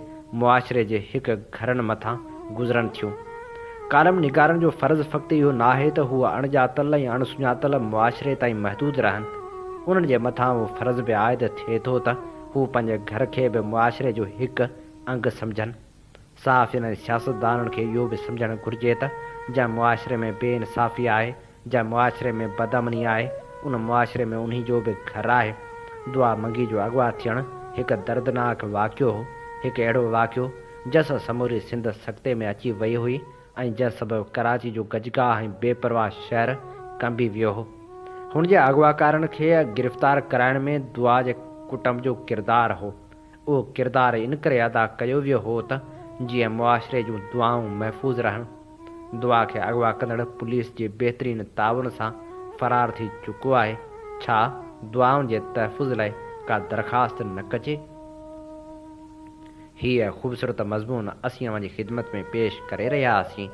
معاشري جي هڪ گهرن مٿان گذرن ٿيون. ڪالم نگارن جو فرض فقط اهو ناهي ته هو اڻڄاتل ۽ اڻ سڃاتل معاشري تائين محدود رهن، انهن جي مٿان اهو فرض به عائد ٿئي ٿو ته هو پنهنجي گهر کي به معاشري جو هڪ انگ سمجهن. صحافين ۽ سياستدانن کي اهو به سمجهڻ گهرجي ته جنهن معاشري ۾ بي انصافي آهي، جنهن معاشري ۾ بدامني آهي، ان معاشري ۾ انهي جو به گهر آهي. دعا منگي جو اغوا ٿيڻ هڪ دردناڪ واقعو هو، هڪ اهڙو واقعو جنهن سان سموري سنڌ سڪتي ۾ اچي وئي هئي ۽ جنهن سبب ڪراچي جو گجگاهه ۽ بي پرواهه شهر ڪنبي ويو هو. هن جي اغواڪارن کي گرفتار ڪرائڻ ۾ دعا جي ڪٽنب جو ڪردار هو. اهو ڪردار ان ڪري ادا ڪيو ويو هو ته جيئن معاشري جون دعائون محفوظ رهن. دعا کي اغوا ڪندڙ پوليس جي بهترين تعاون سان فرار ٿي چڪو آهي، ڇا دعائن جي تحفظ لاء ڪا درخواست نه ڪجي؟ هيء خوبصورت مضمون اسين اوهان جي خدمت ۾ پيش ڪري رهيا هئاسين،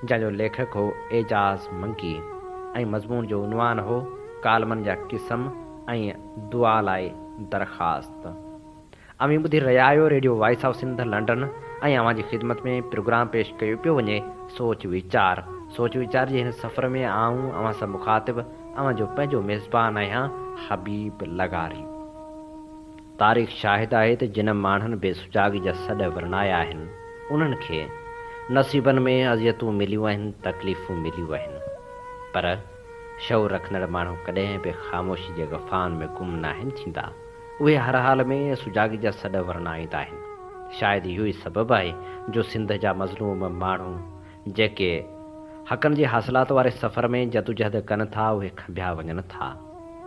جنهن جو ليکڪ هو اعجاز منگي ۽ مضمون جو عنوان هو ڪالمن جا قسم ۽ دعا لاء درخواست. اوهين ٻڌي رهيا آهيو radio voice of Sindh London ۽ اوهان جي خدمت ۾ پروگرام پيش ڪيو پيو وڃي سوچ ويچار. سوچ ويچار جي هن سفر ۾ آئون اوهان سان مخاطب اوهان جو پنهنجو ميزبان آهيان حبيب لغاري. تاريخ شاهد آهي ته جن ماڻهن به سجاڳي جا سڏ ورنايا آهن انهن کي نصيبن ۾ اذيتون مليون آهن تڪليفون مليون آهن پر شعور رکندڙ ماڻهو ڪڏهن به خاموشي جي غفائن ۾ گم ناهن ٿيندا. اهي هر حال ۾ سجاڳي جا سڏ ورنائيندا آهن. شايد اهو ئي سبب آهي جو سنڌ جا مظلوم ماڻهو جيڪي حقن جي حاصلات واري سفر ۾ جدوجهد ڪن ٿا اهي کنڀيا وڃن ٿا.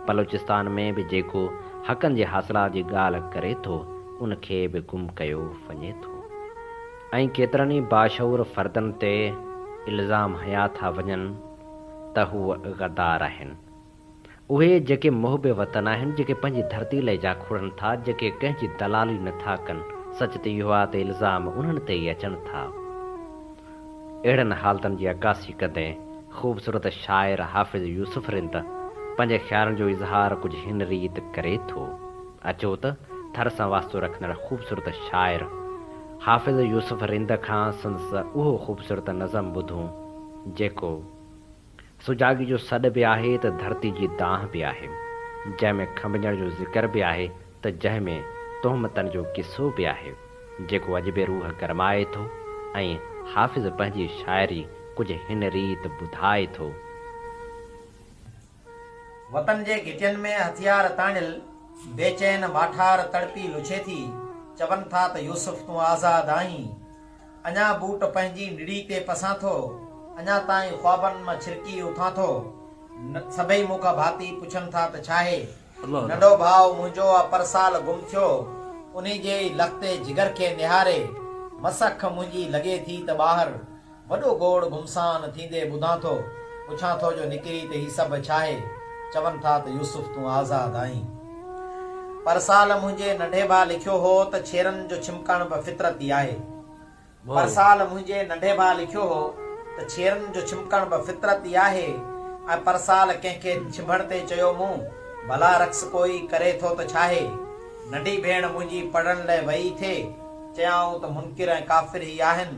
بلوچستان ۾ به جيڪو حقن جي حاصلات جي ڳالهه ڪري ٿو ان کي به گم ڪيو وڃي ٿو. ۽ ڪيترن ئي باشعور فردن تي الزام هنيا ٿا وڃن. ته هو غدار آهن. اهي جيڪي محب وطن آهن، جيڪي پنهنجي ڌرتي لئه جاکوڙن ٿا، جيڪي ڪنهن جي دلالي نه ٿا ڪن، سچ ته اهو آهي ته الزام انهن تي ئي اچن ٿا. اهڙن حالتن جي عڪاسي ڪندي خوبصورت شاعر حافظ يوسف رند پنهنجي خيالن جو اظهار ڪجهه هن ريت ڪري ٿو. اچو ته ٿر سان واسطو رکندڙ خوبصورت شاعر حافظ يوسف رند کان سندس اهو خوبصورت نظم ٻڌون. جيڪو سجاڳي جو سڏ به آهي ته ڌرتي جي دانهن به آهي، جنهن ۾ کنڀجڻ جو ذڪر به آهي ته جنهن ۾ تهمتن جو قصو به آهي، جيڪو اڄ به روح گرمائي ٿو ۽ حافظ پنهنجي شاعري ڪجهه هن ريت ٻڌائي ٿو. وطن جي گهٽين ۾ هٿيار تاڻيل بيچين ماٺار تڙپي لڇي ٿي، چون ٿا ته يوسف تون آزاد آهين. اڃا بوٽ پنهنجي نڙي تي پسان ٿو، اڃا تائين خوابن مان ڇرڪي اٿان ٿو. سڀئي مون کان ڀاتي پڇن ٿا ته ڇاهي؟ ننڍو ڀاء منهنجو آ پرسال گم ٿيو، انهي جي ئي لختي جگر کي نهاري، مس اک منهنجي لڳي ٿي ته ٻاهر وڏو گوڙ گهمسان ٿيندي ٻڌان ٿو، پڇان ٿو جو نڪري ته هي سڀ ڇاهي؟ چون ٿا ته يوسف تون آزاد آهين. پرسال منهنجي ننڍي ڀاء لکيو هو ته ڇيرن جو ڇمڪڻ به فطرتي آهي. پرسال منهنجي ننڍي ڀاء لکيو هو ته ڇيرن جو ڇمڪڻ به فطرتي آهي ۽ پرسال ڪنهن کي ڇنڀڻ تي چيو مون ڀلا رقص ڪوئي ڪري ٿو ته ڇاهي؟ ننڍي ڀيڻ منهنجي پڙهڻ لئه وئي ٿي، چيائون ته منڪر ۽ ڪافر هي آهن.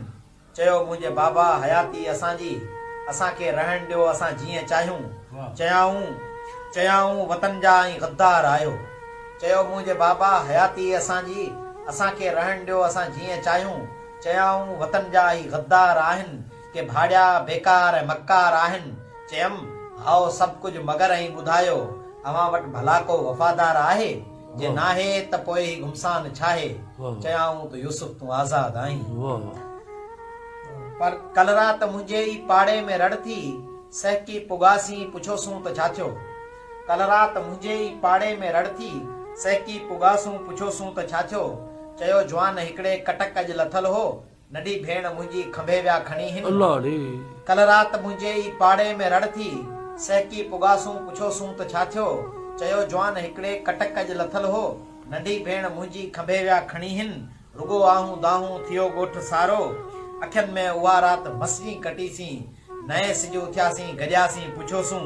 چيو منهنجي بابا حياتي اسان جي، اسان کي رهڻ ڏيو اسان جيئن چاهيون. چيائون چيائون وطن جا ۽ غدار آهيو. چيو منهنجي بابا حياتي اسان جي، اسان کي رهڻ ڏيو اسان جيئن چاهيون. چيائون وطن جا هي غدار آهن، ڪي ڀاڙيا، بيڪار ۽ مڪار آهن. چيم، هائو سڀ ڪجهه مگر ائين ٻڌايو، اوهان وٽ ڀلا ڪو وفادار آهي؟ جي ناهي ته پوء هي گهمسان ڇاهي؟ چيائون ته يوسف تون آزاد آهين. پر ڪل رات منهنجي ئي پاڙي ۾ رڙ ٿي، سهڪي پڳاسين پڇوسون ته ڇا ٿيو؟ ڪل رات منهنجي ئي پاڙي ۾ رڙ ٿي، سهڪي پڳاسون پڇوسون ته ڇا ٿيو؟ چيو جوان هڪڙي ڪٽڪ اڄ لٿل هو، ننڍي ڀيڻ منهنجي کنڀي ويا کڻي هن. ڪل رات منهنجي ئي پاڙي ۾ رڙ ٿي، سهڪي پڳاسون پڇوسون ته ڇا ٿيو؟ چيو جوان هڪڙي ڪٽڪ اڄ لٿل هو، ننڍي ڀيڻ منهنجي کنڀي ويا کڻي هن. رڳو آهون دانهون ٿيو ڳوٺ سارو، اکين ۾ اها رات مسجين ڪٽيسين، نئين سج اٿياسين گڏياسين پڇيوسون،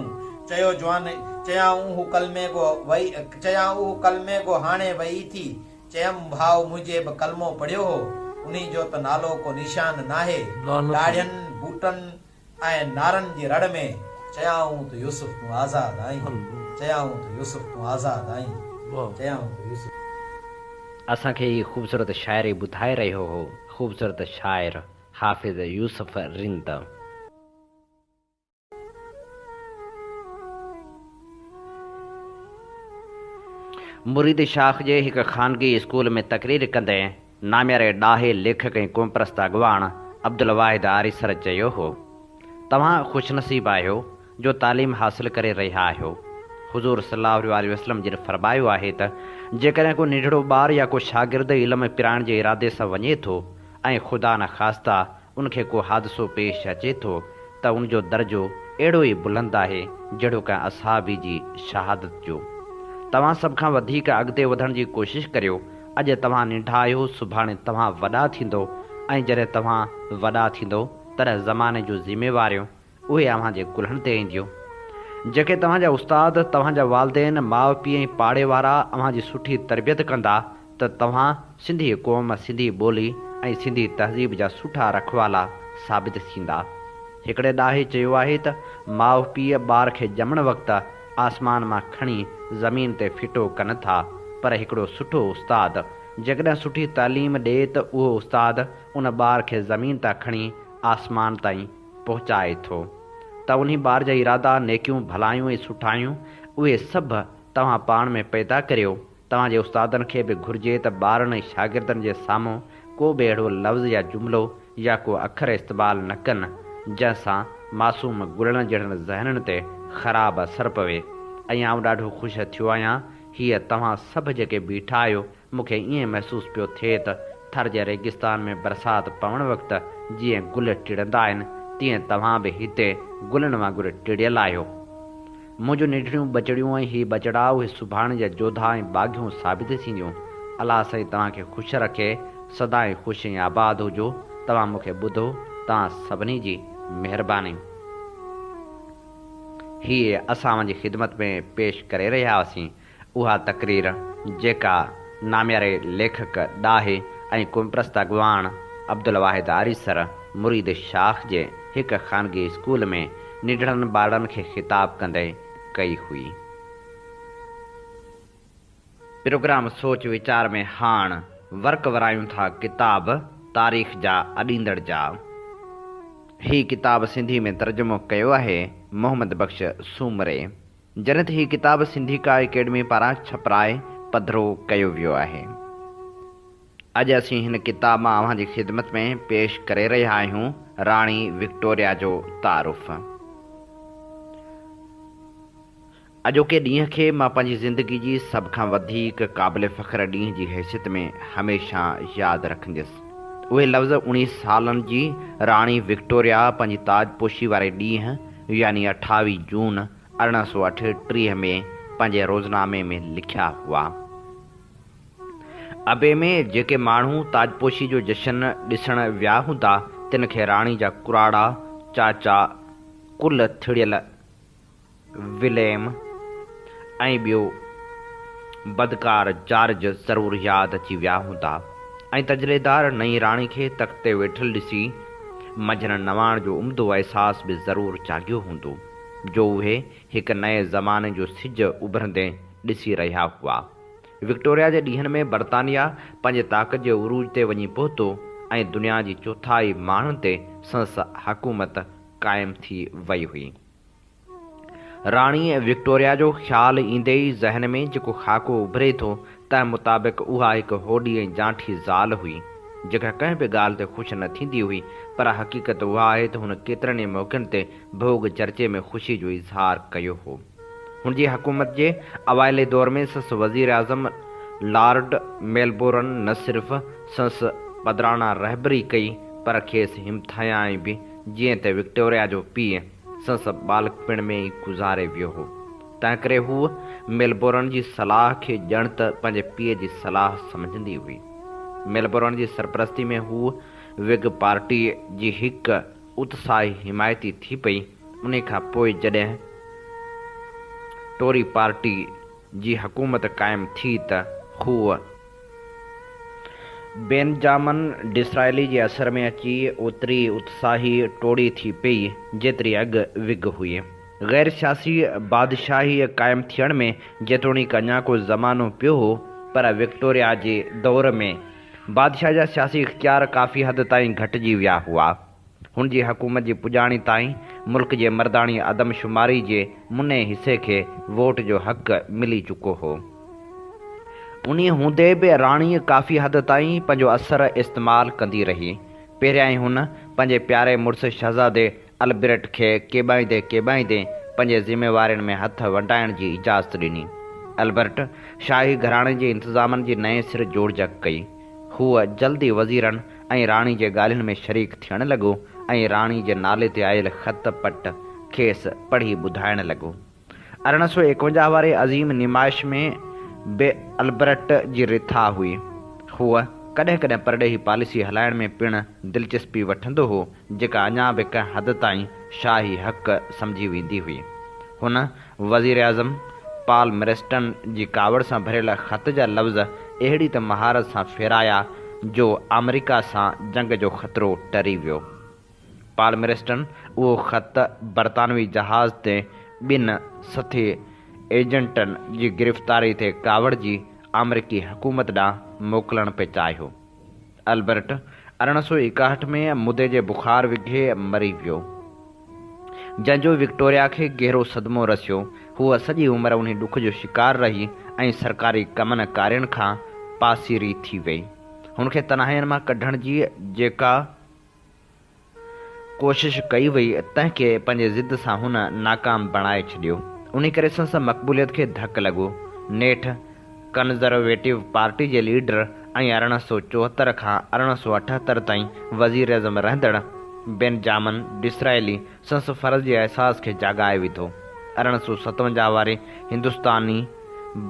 چيو جوان چيائون هو ڪلمي گو وئي چيائون هو ڪلمي گو هاڻي وئي ٿي، چيم ڀاء منهنجي به ڪلمو پڙهيو هو، انهي جو ته نالو ڪو نشان ناهي، ڏاڙهين، بوٽن ۽ نعرن جي رڙ ۾ چيائون ته يوسف تون آزاد آهين، چيائون ته يوسف تون آزاد آهين، چيائون ته يوسف. اسان کي هي خوبصورت شاعري ٻڌائي رهيو هو خوبصورت شاعر حافظ يوسف رند. مريد شاخ جي هڪ خانگي اسڪول ۾ تقرير ڪندي نامياري ڏاهي ليکڪ ۽ قومپرست اڳواڻ عبدالواحد آريسر چيو هو، توهان خوشنصيب آهيو جو تعليم حاصل ڪري رهيا آهيو. حضور صلي الله عليه وسلم جن فرمايو آهي ته جيڪڏهن ڪو ننڍڙو ٻار يا ڪو شاگرد علم پرائڻ جي ارادي سان وڃي ٿو ۽ خدا نخواسته ان کي ڪو حادثو پيش اچي ٿو ته ان جو درجو اهڙو ئي بلند آهي جهڙو ڪنهن اصحابي جي شهادت جو. توهان سڀ کان وڌيڪ اڳتي وڌڻ جي ڪوشش ڪريو، اڄ توهان ننڍا آهيو سڀاڻي توهان وڏا ٿيندو ۽ جڏهن توهان وڏا ٿيندو تڏهن زماني جون ذميواريون اهي اوهان جي ڪلهن تي اينديون. جيڪي توهان جا استاد، توهان جا والدين، ماء پيء ۽ پاڙي وارا اوهان جي سٺي تربيت ڪندا ته توهان سنڌي قوم، سنڌي ٻولي ۽ سنڌي تهذيب جا سٺا رکوالا ثابت ٿيندا. هڪڙي ڏاهي چيو آهي ته ماء پيء ٻار کي ڄمڻ وقت آسمان مان کڻي زمين تي ڦٽو ڪن ٿا پر هڪڙو سٺو استاد جيڪڏهن سٺي تعليم ڏئي ته اهو استاد ان ٻار کي زمين تان کڻي آسمان تائين پهچائي ٿو ته انهي ٻار جا ارادا، نيڪيون، ڀلايون ۽ سٺايون اهي سڀ توهان پاڻ ۾ پيدا ڪريو. توهان جي استادن کي به گهرجي ته ٻارن ۽ شاگردن جي سامهون ڪو به اهڙو لفظ يا جملو يا ڪو اکر استعمال نه ڪن جنهن سان معصوم گلن جهڙن ذهنن تي خراب اثر پوي ۽ آئون ڏاڍو خوش ٿيو آهيان هيء توهان سڀ جيڪي بيٺا آهيو مون کي ائين محسوس پيو ٿئي ته ٿر جي ريگستان ۾ برسات پوڻ وقت جيئن گل ٽڙندا آهن، تيئن توهان به هتي گلن وانگر ٽڙيل آهيو. منهنجون ننڍڙيون ٻچڙيون ۽ هي ٻچڙا اهي سڀاڻي جا جوڌا ۽ ٻاگهيون ثابت ٿينديون. الله سائين توهان کي خوش رکي، سدائين خوش ۽ آباد هجو. توهان مون کي ٻڌو، توهان سڀني جي مهرباني. هيء اسان اوهان جي خدمت ۾ پيش ڪري رهيا هئاسين. اها تقرير جيڪا نامياري ليکڪ، ڏاهي ۽ قومپرست اڳواڻ عبدالواحد آريسر مريد شاخ جي هڪ خانگي اسڪول ۾ ننڍڙن ٻارڙن کي خطاب ڪندي ڪئي هئي. پروگرام سوچ ويچار ۾ هاڻ ورق ورايون ٿا ڪتاب تاريخ جا اڏيندڙ جا. هي ڪتاب سنڌي ۾ ترجمو ڪيو آهي محمد بخش سومري. جڏهن ته هي ڪتاب سنڌيڪا اڪيڊمي پاران ڇپرائي پڌرو ڪيو ويو آهي. اڄ اسين هن ڪتاب مان اوهان جي خدمت ۾ پيش ڪري رهيا آهيون راڻي وڪٽوريا جو تعارف. اڄوڪي ڏينهن کي مان پنهنجي زندگي جي سڀ کان وڌيڪ قابل فخر ڏينهن جي حيثيت ۾ هميشه ياد رکنديس. اهي لفظ اوڻيهه سالن جي راڻي وڪٽوريا پنهنجي تاجپوشي واري ڏينهن يعني اٺاويهه جون 1838 ۾ پنهنجي روزنامي ۾ لکيا هئا. ابي ۾ جيڪي ماڻهو تاجپوشي جو جشن ڏسڻ ويا هوندا، تن کي راڻي جا ڪراڙا چاچا ڪل ٿڙيل وليم ۽ ٻيو بدڪار جارج ضرور ياد اچي ويا هوندا ۽ تجليدار نئين راڻي کي تخت تي ويٺل ڏسي منجهن نواڻ جو عمدو احساس به ضرور جاڳيو هوندو، جو اهي هڪ نئين زماني جو سج اڀرندي ڏسي رهيا هئا. وڪٽوريا جي ڏينهن ۾ برطانيا پنهنجي طاقت جي عروج تي وڃي پهتو ۽ دنيا جي چوٿائي ماڻهن تي سندس حڪومت قائم ٿي وئي هئي. راڻي وڪٽوريا جو خيال ايندي ئي ذهن ۾ جيڪو خاڪو اڀري ٿو، تنهن مطابق اها هڪ هوڏي ۽ جانٺي زال هئي، جيڪا ڪنهن به ڳالهه تي خوش نه ٿيندي هئي، پر حقيقت اها آهي ته هن ڪيترن ئي موقعن تي ڀوڳ چرچي ۾ خوشي جو اظهار ڪيو هو. هن جي حڪومت جي اوائلي دور ۾ سس وزيراعظم لارڊ ميلبورن نه صرف سنس پدرانه رهبري ڪئي پر کيس همٿايائين به جيئن ته وڪٽوريا جو پيء سنس ٻالڪپڻ ۾ ئي گذاري ويو هو تنهنڪري هوء ميلبورن جي صلاح کي ڄڻ ته پنهنجي پيء جي صلاح سمجهندي هئي. ميلبورن جي سرپرستي ۾ هوء وگ پارٽيء جي هڪ اتساهي حمايتي ٿي پئي، انهي کان پوء جڏهن ٽوري پارٽي جي حڪومت قائم ٿي ته هوء. بينجامن ڊسرائيلي جي اثر ۾ اچي اوتري اتساهي ٽوڙي ٿي پئي جيتري اڳ وگ هئي. غير سياسي بادشاهيء قائم ٿيڻ ۾ جيتوڻيڪ اڃا ڪو زمانو پيو هو پر وڪٽوريا جي دور ۾ بادشاهه جا سياسي اختيار ڪافي حد تائين گهٽجي ويا هئا. هن جي حڪومت جي پڄاڻي تائين ملڪ جي مرداڻي آدمشماري جي مني حصي کي ووٽ جو حق ملي چڪو هو. انهي هوندي به راڻيء ڪافي حد تائين پنهنجو اثر استعمال ڪندي رهي. پهريائين هن پنهنجي پياري مڙس شهزادي البرٽ کي ڪيٻائيندي ڪيٻائيندي پنهنجي ذميوارين ۾ هٿ ونڊائڻ جي اجازت ڏني. البرٽ شاهي گهراڻي جي انتظامن جي نئين سر جوڙجڪ ڪئي. هو جلد ئي وزيرن ۽ راڻي جي ڳالهين ۾ شريڪ ٿيڻ لڳو ۽ راڻي جي نالي تي آيل خط پٽ کيس پڙهي ٻڌائڻ لڳو. 1851 واري عظيم نمائش ۾ به البرٽ جي رٿا هئي. هو ڪڏهن ڪڏهن پرڏيهي پاليسي هلائڻ ۾ پڻ دلچسپي وٺندو هو، جيڪا اڃا به ڪنهن حد تائين شاهي حق سمجهي ويندي هئي. هن وزيراعظم پال مرسٽن جي ڪاوڙ سان ڀريل خط جا لفظ اهڙي ته مهارت سان ڦيرايا جو آمريڪا سان جنگ جو خطرو ٽري ويو. پالمرسٽن اهو خط برطانوي جهاز تي ٻن سٿي ايجنٽن جي گرفتاري تي ڪاوڙجي آمريڪي حڪومت ڏانهن موڪلڻ پئي چاهيو. البرٽ 1861 ۾ مدي جي بخار وگهي مري ويو، جنهن جو وڪٽوريا کي گهرو صدمو رسيو. هوء سڄي عمر انهي ڏک جو شڪار رهي ۽ سرڪاري ڪمن ڪارين کان پاسيري ٿي وئي. هن کي تنهائين مان ڪڍڻ جي جيڪا. ڪوشش ڪئي وئي، تنهن کي پنهنجي ضد سان هن ناڪام بڻائي ڇڏيو. انهي ڪري سندس مقبوليت کي ڌڪ لڳو. نيٺ ڪنزرويٽو پارٽي جي ليڊر ۽ 1874 کان 1878 تائين وزيراعظم رهندڙ بينجامن ڊسرائيلي سندس فرض جي احساس کي جاڳائي وڌو. 1857 واري هندستاني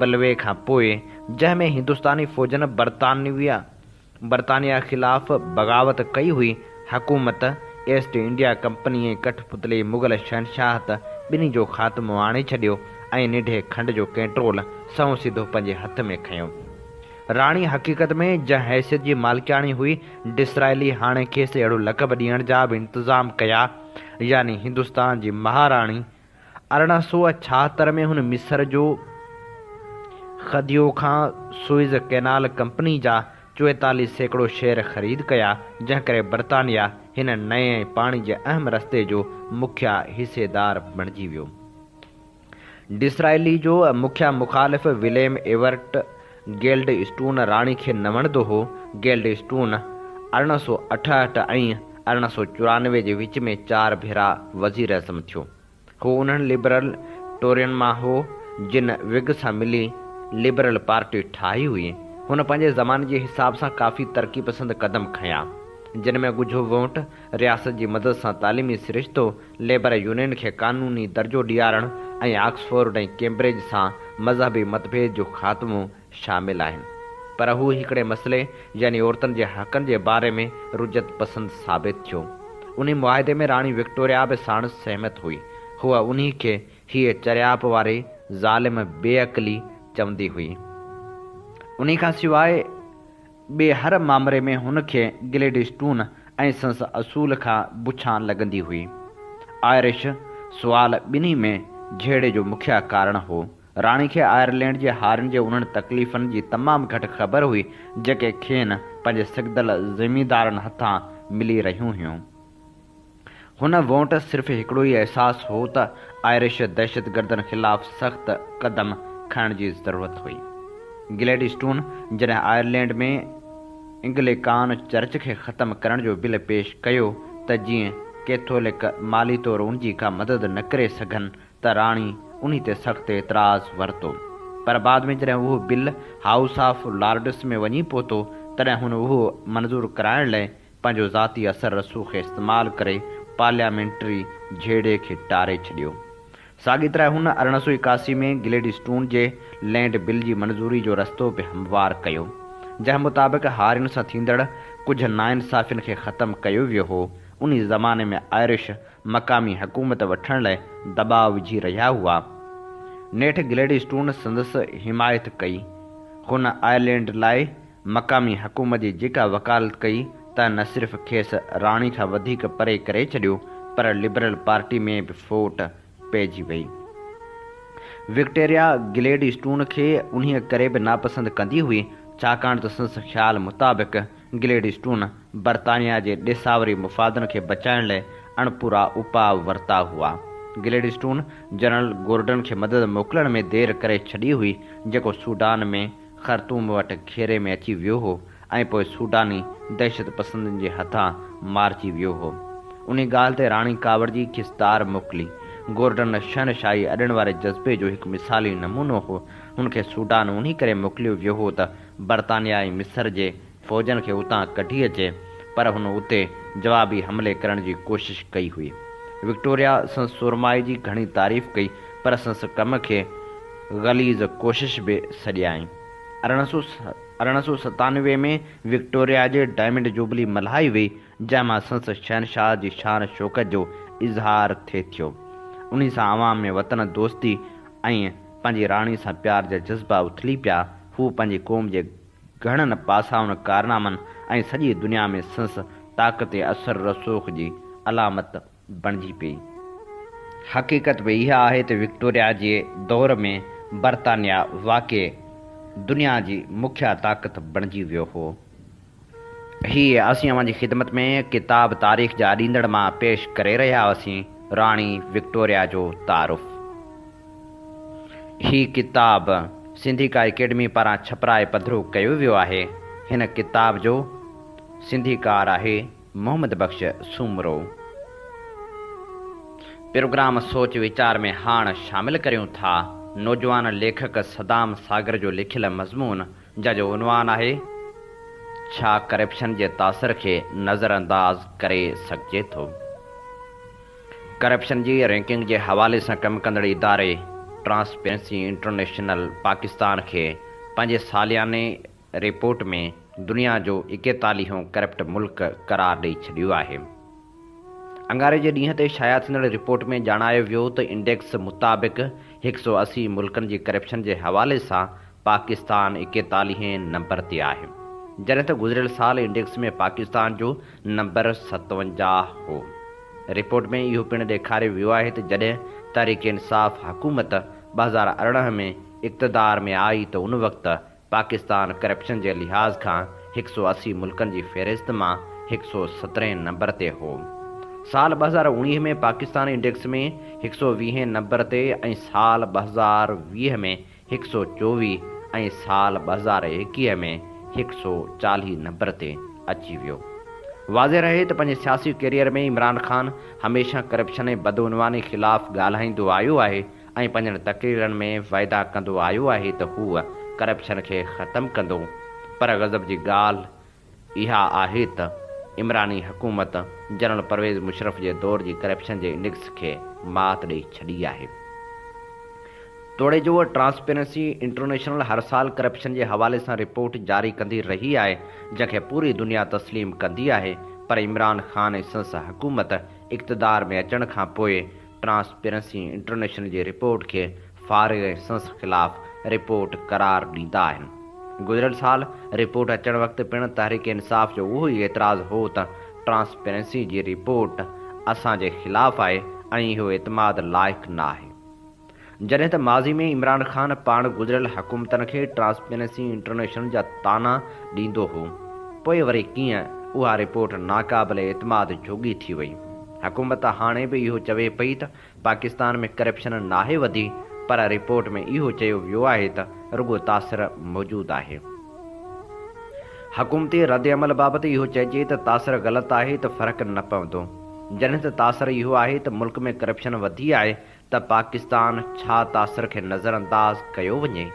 بلوي کان پوء، جنهن ۾ هندستاني فوجن برطانوي برطانيا خلاف بغاوت ڪئي هئي، حڪومت ايسٽ انڊيا ڪمپني ۽ ڪٺ پتلي مغل شهنشاهت ٻنهي جو خاتمو آڻي ڇڏيو ۽ ننڍي کنڊ جو ڪنٽرول سنئون سڌو پنهنجي هٿ ۾ کنيو. راڻي حقيقت ۾ جنهن حيثيت جي مالڪياڻي هئي، ڊسرائيلي هاڻي کيس اهڙو لقب ڏيڻ جا به انتظام ڪيا، يعني هندستان جي مهاراڻي، 1876 ۾ هن مصر جو خديو کان سوئز ڪئنال ڪمپني جا 44% شيئر خريد ڪيا، جنهن ڪري برطانيا هن نئين ۽ پاڻي جي اهم رستي جو مکيه حصيدار بڻجي ويو. ڊسرائيلي جو مکيه مخالف وليم ايورٽ گيلڊ اسٽون راڻي کي نه وڻندو هو. گيلڊ اسٽون 1868 ۽ 1894 جي وچ ۾ چار ڀيرا وزيراعظم ٿيو. هو انهن لبرل ٽورين مان هو، جن وگ سان ملي لبرل پارٽي ٺاهي هئي. هن پنهنجي زماني جي حساب سان ڪافي ترقي پسند قدم کنيا، جن ۾ ڳجهو وونٽ، رياست جي مدد سان تعليمي سرشتو، ليبر يونين کي قانوني درجو ڏيارڻ ۽ آڪسفورڊ ۽ ڪيمبرج سان مذهبي متڀيد جو خاتمو شامل آهن. پر هو هڪڙي مسئلي يعني عورتن جي حقن جي باري ۾ رجعت پسند ثابت ٿيو. انهي معاهدي ۾ راڻي وڪٽوريا به ساڻس سهمت هئي. هوء انهي کي هيء چريائپ واري ظالم بي عقلي چوندي هئي. انهي کان سواء ٻئي هر مامري ۾ هن کي گليڊسٽون ۽ سندس اصول کان بڇان لڳندي هئي. آئرش سوال ٻنهي ۾ جهيڙي جو مکيه ڪارڻ هو. راڻي کي آئرلينڊ جي هارين جي انهن تڪليفن جي تمام گهٽ خبر هئي، جيڪي کين پنهنجي سگدل زميندارن هٿان ملي رهيون هيون. هن وونٽ صرف هڪڙو ئي احساس هو ته آئرش دهشتگردن خلاف سخت قدم کڻڻ جي ضرورت هئي. گليڊ اسٽون جڏهن آئرلينڊ ۾ انگليڪان چرچ کي ختم ڪرڻ جو بل پيش ڪيو ته جيئن ڪيٿولڪ مالي طور ان جي ڪا مدد نه ڪري سگهن ته راڻي انهي تي سخت اعتراض ورتو. پر بعد ۾ جڏهن اهو بل هائوس آف لارڊس ۾ وڃي پهتو تڏهن هن اهو منظور ڪرائڻ لئه پنهنجو ذاتي اثر رسوخ استعمال ڪري پارليامينٽري جهيڙي کي ٽاري ڇڏيو. ساڳي طرح هن 1881 ۾ گليڊسٽون جي لينڊ بل جي منظوري جو رستو به هموار ڪيو، جنهن مطابق هارين سان ٿيندڙ ڪجهه ناانصافين کي ختم ڪيو ويو هو. انهي زماني ۾ آئرش مقامي حڪومت وٺڻ لاء دٻاء وجهي رهيا هئا. نيٺ گليڊسٽون سندس حمايت ڪئي. هن آئرلينڊ لاء مقامي حڪومت جي جيڪا وڪالت ڪئي، تنهن نه صرف کيس راڻي کان وڌيڪ پري ڪري ڇڏيو، پر لبرل پارٽي ۾ به ڦوٽ پئجي وئي. وڪٽوريا گليڊ اسٽون کي انهيء ڪري به ناپسند ڪندي هئي، ڇاڪاڻ ته سندس خيال مطابق گليڊ اسٽون برطانيا جي ڏيساوري مفادن کي بچائڻ لئه اڻپورا اپاء ورتا هئا. گليڊ اسٽون جنرل گورڊن کي مدد موڪلڻ ۾ دير ڪري ڇڏي هئي، جيڪو سوڊان ۾ خرطوم وٽ گهيري ۾ اچي ويو هو ۽ پوء سوڊاني دهشت پسندن جي هٿان مارجي ويو هو. انهي ڳالهه تي راڻي ڪاوڙجي کيس تار موڪلي. گورڊن شهنشاهي اڏڻ واري جذبي جو هڪ مثالي نمونو هو. هن کي سوڊان انهي ڪري موڪليو ويو هو ته برطانيا ۽ مصر جي فوجن کي اتان ڪڍي اچي، پر هن اتي جوابي حملي ڪرڻ جي ڪوشش ڪئي هئي. وڪٽوريا سندس سورمائي جي گهڻي تعريف ڪئي، پر سندس ڪم کي غليظ ڪوشش به سڏيائين. 1897 ۾ وڪٽوريا جي ڊائمنڊ جوبلي ملهائي وئي، جنهن مان سندس شهنشاهه جي شان شوڪت جو اظهار ٿي ٿيو. انهي سان عوام ۾ وطن دوستي ۽ پنهنجي راڻي سان پيار جا جذبا اٿلي پيا. هو پنهنجي قوم جي گهڻن پاسائن ڪارنامن ۽ سڄي دنيا ۾ سندس طاقت ۽ اثر رسوخ جي علامت بڻجي پيئي. حقيقت به اها آهي ته وڪٽوريا جي دور ۾ برطانيا واقعي دنيا جي مکيه طاقت بڻجي ويو هو. هي اسين اوهان جي خدمت ۾ ڪتاب تاريخ جا اڏيندڙ مان پيش ڪري رهيا هئاسين راڻي وڪٽوريا جو تعارف. هي ڪتاب سنڌيڪا اڪيڊمي پاران ڇپرائي پڌرو ڪيو ويو آهي. هن ڪتاب جو سنڌيڪار آهي محمد بخش سومرو. پروگرام سوچ ويچار ۾ هاڻ شامل ڪريون ٿا نوجوان ليکڪ صدام ساگر جو لکيل مضمون جنهن جو عنوان آهي، ڇا ڪرپشن جي تاثر کي نظرانداز ڪري سگهجي ٿو؟ ڪرپشن جي رينڪنگ جي حوالي سان ڪم ڪندڙ اداري ٽرانسپيرنسي انٽرنيشنل پاڪستان کي پنهنجي سالياني رپورٽ ۾ دنيا جو ايڪيتاليهون ڪرپٽ ملڪ قرار ڏئي ڇڏيو آهي. اڱاري جي ڏينهن تي شايع ٿيندڙ رپورٽ ۾ ڄاڻايو ويو ته انڊيڪس مطابق 180 ملڪن جي ڪرپشن جي حوالي سان پاڪستان ايڪيتاليهين نمبر تي آهي، جڏهن ته گذريل سال انڊيڪس ۾ پاڪستان جو نمبر 57 هو. رپورٽ ۾ اهو پڻ ڏيکاريو ويو آهي ته جڏهن تحريڪ انصاف حڪومت 2018 ۾ اقتدار ۾ آئي ته ان وقت پاڪستان ڪرپشن جي لحاظ کان 180 ملڪن جي فهرست مان 117 نمبر تي هو. سال 2019 ۾ پاڪستان انڊيڪس ۾ 120 نمبر تي ۽ سال 2020 ۾ 124 ۽ سال 2021 ۾ 140 نمبر تي اچي ويو. واضح رهي ته پنهنجي سياسي ڪيريئر ۾ عمران خان هميشه ڪرپشن ۽ بدعنواني خلاف ڳالهائيندو آيو آهي ۽ پنهنجن تقريرن ۾ وعدا ڪندو آيو آهي ته هو ڪرپشن کي ختم ڪندو پر غضب جي ڳالهه اها آهي ته عمراني حڪومت جنرل پرويز مشرف جي دور جي ڪرپشن جي انڊيڪس کي مات ڏئي ڇڏي آهي. توڙي جو ٽرانسپيرنسي انٽرنيشنل هر سال ڪرپشن جي حوالي سان رپورٽ جاري ڪندي رهي آهي جنهن کي پوري دنيا تسليم ڪندي آهي پر عمران خان ۽ سندس حڪومت اقتدار ۾ اچڻ کان پوء ٽرانسپيرنسي انٽرنيشنل جي رپورٽ کي فارغ ۽ سندس خلاف رپورٽ قرار ڏيندا آهن. گذريل سال رپورٽ اچڻ وقت پڻ تحريڪ انصاف جو اهو ئي اعتراض هو ته ٽرانسپيرنسي جي رپورٽ اسان جي خلاف آهي ۽ اهو اعتماد لائق نه آهي. جڏهن ته ماضي ۾ عمران خان پاڻ گذريل حڪومتن کي ٽرانسپيرنسي انٽرنيشنل جا طعنا ڏيندو هو، پوء وري ڪيئن اها رپورٽ ناقابل اعتماد جوڳي ٿي وئي؟ حڪومت هاڻي به اهو چوي پئي ته پاڪستان ۾ ڪرپشن ناهي وڌي پر رپورٽ ۾ اهو چيو ويو آهي ته رڳو تاثر موجود آهي. حڪومتي ردعمل بابت اهو چئجي ته تاثر غلط آهي ته فرق نه پوندو. جڏهن ته تاثر اهو آهي ته ملڪ ۾ ڪرپشن وڌي آهي ته پاڪستان ڇا تاثر کي نظرانداز ڪيو وڃي؟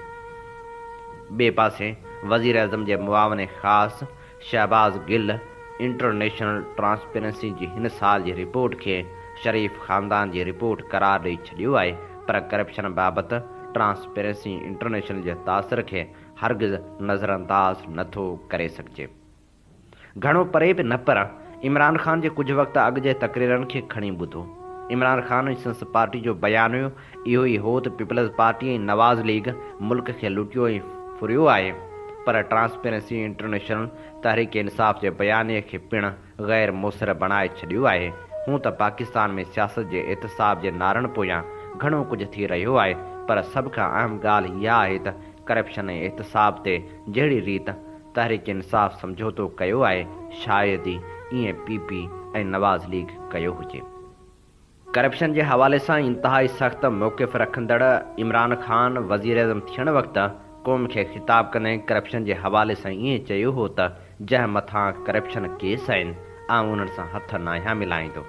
ٻئي پاسي وزيراعظم جي معاون خاص شهباز گل انٽرنيشنل ٽرانسپيرنسي جي هن سال جي رپورٽ کي شريف خاندان جي رپورٽ قرار ڏئي ڇڏيو آهي پر ڪرپشن بابت ٽرانسپيرنسي انٽرنيشنل جي تاثر کي هرگز نظرانداز نه ٿو ڪري سگهجي. گهڻو پري به نه پر عمران خان جي ڪجهه وقت اڳ جي تقريرن کي کڻي ٻڌو. عمران خان ۽ سندس پارٽي جو بيانيو اهو ئي هو ته پيپلز پارٽي ۽ نواز ليگ ملڪ کي لٽيو ۽ ڦريو آهي پر ٽرانسپيرنسي انٽرنيشنل تحريڪ انصاف جي بيانيي کي پڻ غير موثر بڻائي ڇڏيو آهي. هون ته پاڪستان ۾ سياست جي احتساب جي نعرن پويان گهڻو ڪجهه ٿي رهيو آهي پر سڀ کان اهم ڳالهه اها آهي ته ڪرپشن ۽ احتساب تي جهڙي ريت تحريڪ انصاف سمجهوتو ڪيو آهي شايد ئي ائين پي پي ۽ نواز ليگ ڪيو هجي. ڪرپشن جي حوالي سان انتهائي سخت موقف رکندڙ عمران خان وزيراعظم ٿيڻ وقت قوم کي خطاب ڪندي ڪرپشن جي حوالي سان ائين چيو هو ته جنهن مٿان ڪرپشن ڪيس آهن آئون انهن سان هٿ ناهيان ملائيندو.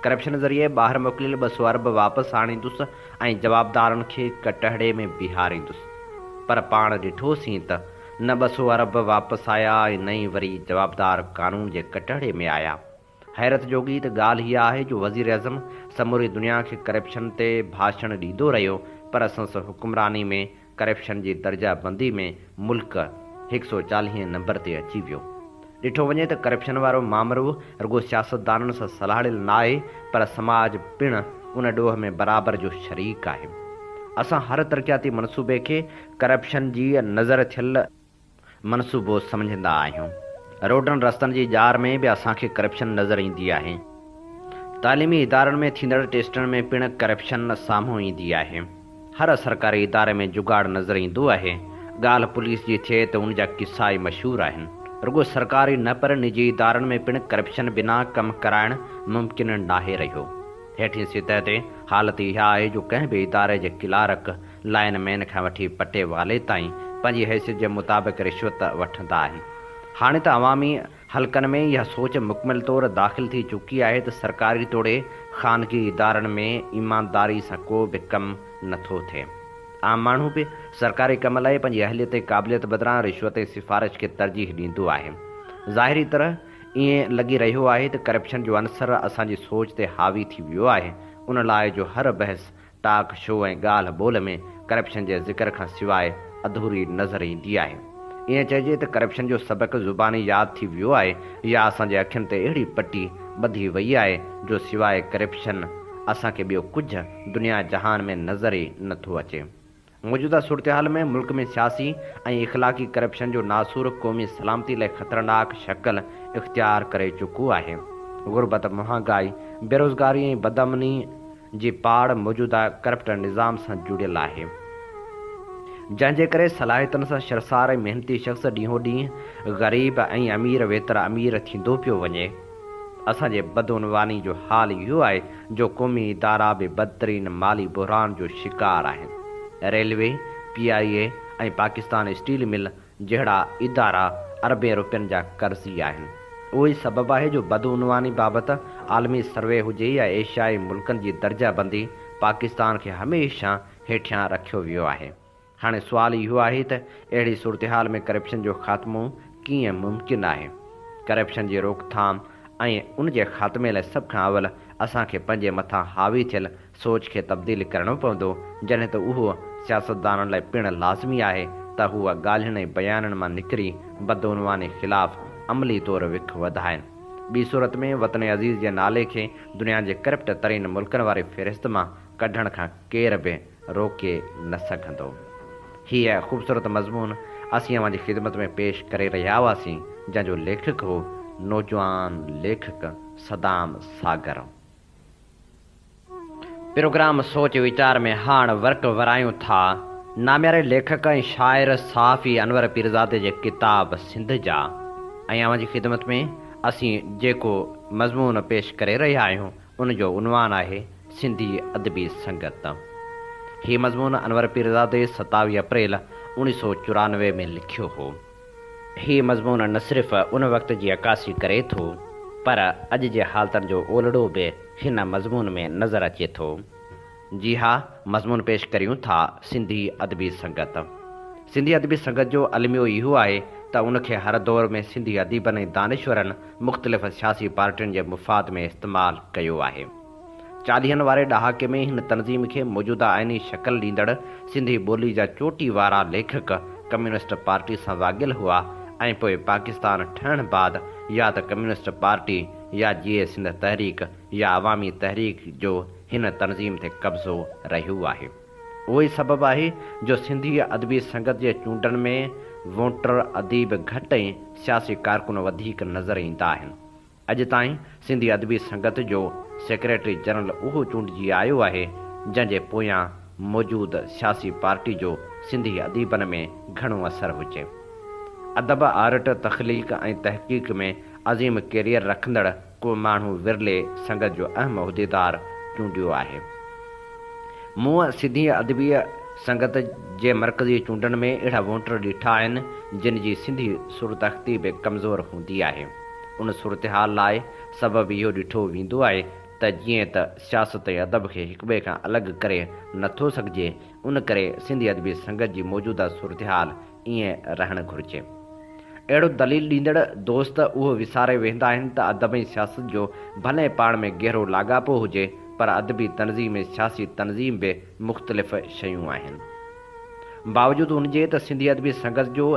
ڪرپشن ذريعي ٻاهر موڪليل 200 ارب واپس آڻيندس ۽ جوابدارن کي ڪٽهڙي ۾ بيهاريندس. پر پاڻ ڏٺوسين ته نه 200 ارب واپس آيا ۽ نه ئي وري جوابدار قانون جي ڪٽهڙي ۾ آيا. حيرت جوڳي ته ڳالهه اها آهي جو وزيراعظم سموري دنيا کي ڪرپشن تي ڀاشڻ ڏيندو رهيو پر سندس حڪمراني ۾ ڪرپشن جي درجه بندي ۾ ملڪ 140 نمبر تي اچي ويو. ڏٺو وڃي ته ڪرپشن وارو مامرو رڳو سياستدانن سان سلهاڙيل ناهي پر سماج پڻ ان ڏوهه ۾ برابر جو شريڪ آهي. اسان هر ترقياتي منصوبي کي ڪرپشن جي نظر ٿيل منصوبو سمجهندا آهيون. روڊن رستن جي ڄار ۾ به اسان کي ڪرپشن نظر ايندي آهي. تعليمي ادارن ۾ ٿيندڙ ٽيسٽن ۾ پڻ ڪرپشن سامهون ايندي آهي. هر سرڪاري اداري ۾ جگاڙ نظر ايندو آهي. ڳالهه پوليس جي ٿئي ته ان جا قصا ئي مشهور آهن. رڳو سرڪاري نه پر نجي ادارن ۾ پڻ ڪرپشن بنا ڪم ڪرائڻ ممڪن ناهي رهيو. هيٺين سطح تي حالت اها آهي جو ڪنهن به اداري جي ڪلارڪ، لائن مين کان وٺي پٽيوالي تائين پنهنجي حيثيت جي مطابق رشوت وٺندا آهن. هاڻي ته عوامي حلقن ۾ اها سوچ مڪمل طور داخل ٿي چڪي آهي ته سرڪاري توڙي خانگي ادارن ۾ ايمانداري سان ڪو به ڪم نه ٿو ٿئي. عام ماڻهو به سرڪاري ڪم لاء پنهنجي اهليت ۽ قابليت بدران رشوت ۽ سفارش کي ترجيح ڏيندو آهي. ظاهري طرح ائين لڳي رهيو آهي ته ڪرپشن جو عنصر اسان جي سوچ تي حاوي ٿي ويو آهي، ان لاء جو هر بحث ٽاڪ شو ۽ ڳالهه ٻولهه ۾ ڪرپشن جي ذڪر کان سواء اڌوري نظر ايندي آهي. ائين چئجي ته ڪرپشن جو سبق زباني ياد ٿي ويو آهي يا اسان جي اکين تي اهڙي پٽي ٻڌي وئي آهي جو سواء ڪرپشن اسان کي ٻيو ڪجهه دنيا جهان ۾ نظر ئي نه ٿو اچي. موجوده صورتحال ۾ ملڪ ۾ سياسي ۽ اخلاقي ڪرپشن جو ناسور قومي سلامتي لاء خطرناڪ شڪل اختيار ڪري چڪو آهي. غربت، مهانگائي، بيروزگاري ۽ بدامني جي پاڙ موجوده ڪرپٽ نظام سان جڙيل آهي. جنهن جي ڪري صلاحيتن سان شرسار ۽ محنتي شخص ڏينهون ڏينهن غريب ۽ امير ويتر امير ٿيندو پيو وڃي. اسان جي بدعنواني جو حال اهو آهي جو قومي ادارا به بدترين مالي بحران جو شڪار آهن. Railway, P I A, ۽ Pakistan steel mill جهڙا ادارا اربين روپين جا قرضي آهن. اهو ئي سبب آهي جو بدعنواني بابت عالمي سروي هجي يا ايشيائي ملڪن جي درجه بندي پاڪستان کي هميشه هيٺيان رکيو ويو آهي. هاڻي سوال اهو آهي ته اهڙي صورتحال ۾ ڪرپشن جو خاتمو ڪيئن ممڪن آهي؟ ڪرپشن جي روڪٿام ۽ ان جي خاتمي لاء سڀ کان اول اسان کي پنهنجي مٿان حاوي ٿيل سوچ کي تبديل ڪرڻو پوندو، جڏهن ته اهو سياستدانن لاء پڻ لازمي آهي ته هو ڳالهين ۽ بيانن مان نڪري بدعنواني خلاف عملي طور وک وڌائين. ٻي صورت ۾ وطن عزيز جي نالي کي دنيا جي ڪرپٽ ترين ملڪن واري فهرست مان ڪڍڻ کان ڪير به روڪي نه سگهندو. هيء خوبصورت مضمون اسين اوهان جي خدمت ۾ پيش ڪري رهيا هئاسين، جنهن جو ليکڪ هو نوجوان ليکڪ صدام ساگر. پروگرام سوچ ويچار ۾ هاڻ ورق ورايون ٿا نامياري ليکڪ ۽ شاعر صحافي انور پيرزادي جي ڪتاب سنڌ جا ۽ اوهان جي خدمت ۾ اسين جيڪو مضمون پيش ڪري رهيا آهيون ان جو عنوان آهي سنڌي ادبي سنگت. هي مضمون انور پيرزادي ستاويهه اپريل اوڻيهه سؤ 94 ۾ لکيو هو. هي مضمون نه صرف ان وقت جي عڪاسي ڪري ٿو پر اڄ جي حالتن جو اولڙو به هن مضمون ۾ نظر اچي ٿو. جي ها مضمون پيش ڪريون ٿا سنڌي ادبي سنگت. سنڌي ادبي سنگت جو الميو اهو آهي ته ان کي هر دور ۾ سنڌي اديبن ۽ دانشورن مختلف سياسي پارٽين جي مفاد ۾ استعمال ڪيو آهي. چاليهن واري ڏهاڪي ۾ هن تنظيم کي موجوده آئيني شڪل ڏيندڙ سنڌي ٻولي جا چوٽي وارا ليکڪ ڪميونسٽ پارٽي سان واڳيل هئا ۽ پوء پاڪستان ٺهڻ بعد يا ته ڪميونسٽ پارٽي يا جيئي سنڌ تحريڪ يا عوامي تحريڪ جو هن تنظيم تي قبضو رهيو آهي. اهو ئي سبب آهي جو سنڌي ادبي سنگت جي چونڊن ۾ ووٽر اديب گهٽ ۽ سياسي ڪارڪن وڌيڪ نظر ايندا آهن. اڄ تائين سنڌي ادبي سنگت جو سيڪريٽري جنرل اهو چونڊجي آيو آهي، جنهن جي پويان موجود سياسي پارٽي جو سنڌي اديبن ۾ گهڻو اثر هجي. ادب، آرٽ، تخليق ۽ تحقيق ۾ عظيم ڪيريئر رکندڙ ڪو ماڻهو ورلي سنگت جو اهم عهديدار چونڊيو آهي. مون سنڌي ادبي سنگت جي مرڪزي چونڊن ۾ اهڙا ووٽر ڏٺا آهن، جن جي سنڌي صورتخطي به ڪمزور هوندي آهي. ان صورتحال لاء سبب اهو ڏٺو ويندو آهي ته جيئن ته سياست ۽ ادب کي هڪٻئي کان الڳ ڪري نٿو سگهجي، ان ڪري سنڌي ادبي سنگت جي موجوده صورتحال ائين رهڻ گهرجي. اهڙو دليل ڏيندڙ دوست اهو وساري ويهندا آهن ته ادب ۽ سياست جو ڀلي پاڻ ۾ گهرو لاڳاپو هجي پر ادبي تنظيم ۽ سياسي تنظيم به مختلف شيون آهن. باوجود ان جي ته سنڌي ادبي سنگت جو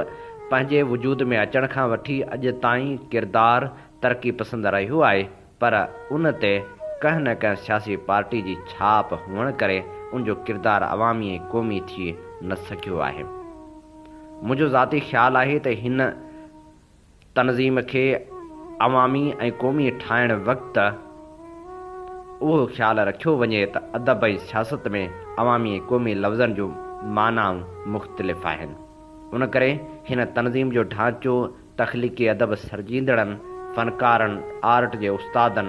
پنهنجي وجود ۾ اچڻ کان وٺي اڄ تائين ڪردار ترقي پسند رهيو آهي پر ان تي ڪنهن نه ڪنهن سياسي پارٽي جي ڇاپ هئڻ ڪري ان جو ڪردار عوامي ۽ قومي ٿي نه سگهيو آهي. منهنجو ذاتي خيال آهي ته هن تنظيم کي عوامي ۽ قومي ٺاهڻ وقت اهو خيال رکيو وڃي ته ادب ۽ سياست ۾ عوامي ۽ قومي لفظن جون معنائون مختلف آهن. ان ڪري هن تنظيم جو ڍانچو تخليقي ادب سرجيندڙن، فنڪارن، آرٽ جي استادن،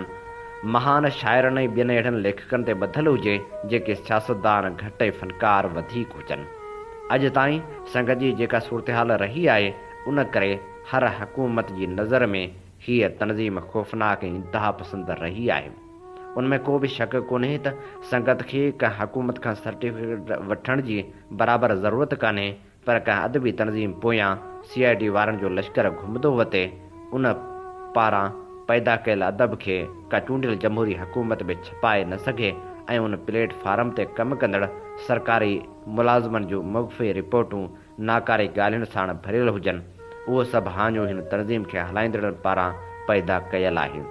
مهان شاعرن ۽ ٻين اهڙن ليکڪن تي ٻڌل هجي، جيڪي سياستدان گهٽ ۽ فنڪار وڌيڪ هجن. اڄ تائين سنگت جي جيڪا صورتحال رهي آهي، ان ڪري هر حڪومت جي نظر ۾ هيء تنظيم خوفناڪ ۽ انتهاپسند رهي آهي. ان ۾ ڪو به شڪ ڪونهي ته سنگت کي ڪنهن حڪومت کان سرٽيفڪيٽ وٺڻ جي برابر ضرورت ڪانهي، پر ڪنهن ادبي تنظيم پويان سي I D وارن جو لشڪر گهمندو وتي، ان پاران پيدا ڪيل ادب کي ڪا چونڊيل جمهوري حڪومت به ڇپائي نه سگهي ۽ ان پليٽ فارم تي ڪم ڪندڙ سرڪاري ملازمن جون مغفي رپورٽون ناڪاري ڳالهين ساڻ ڀريل هجن، اهو سڀ هاڃو هن تنظيم کي هلائيندڙن پاران پيدا ڪيل آهي.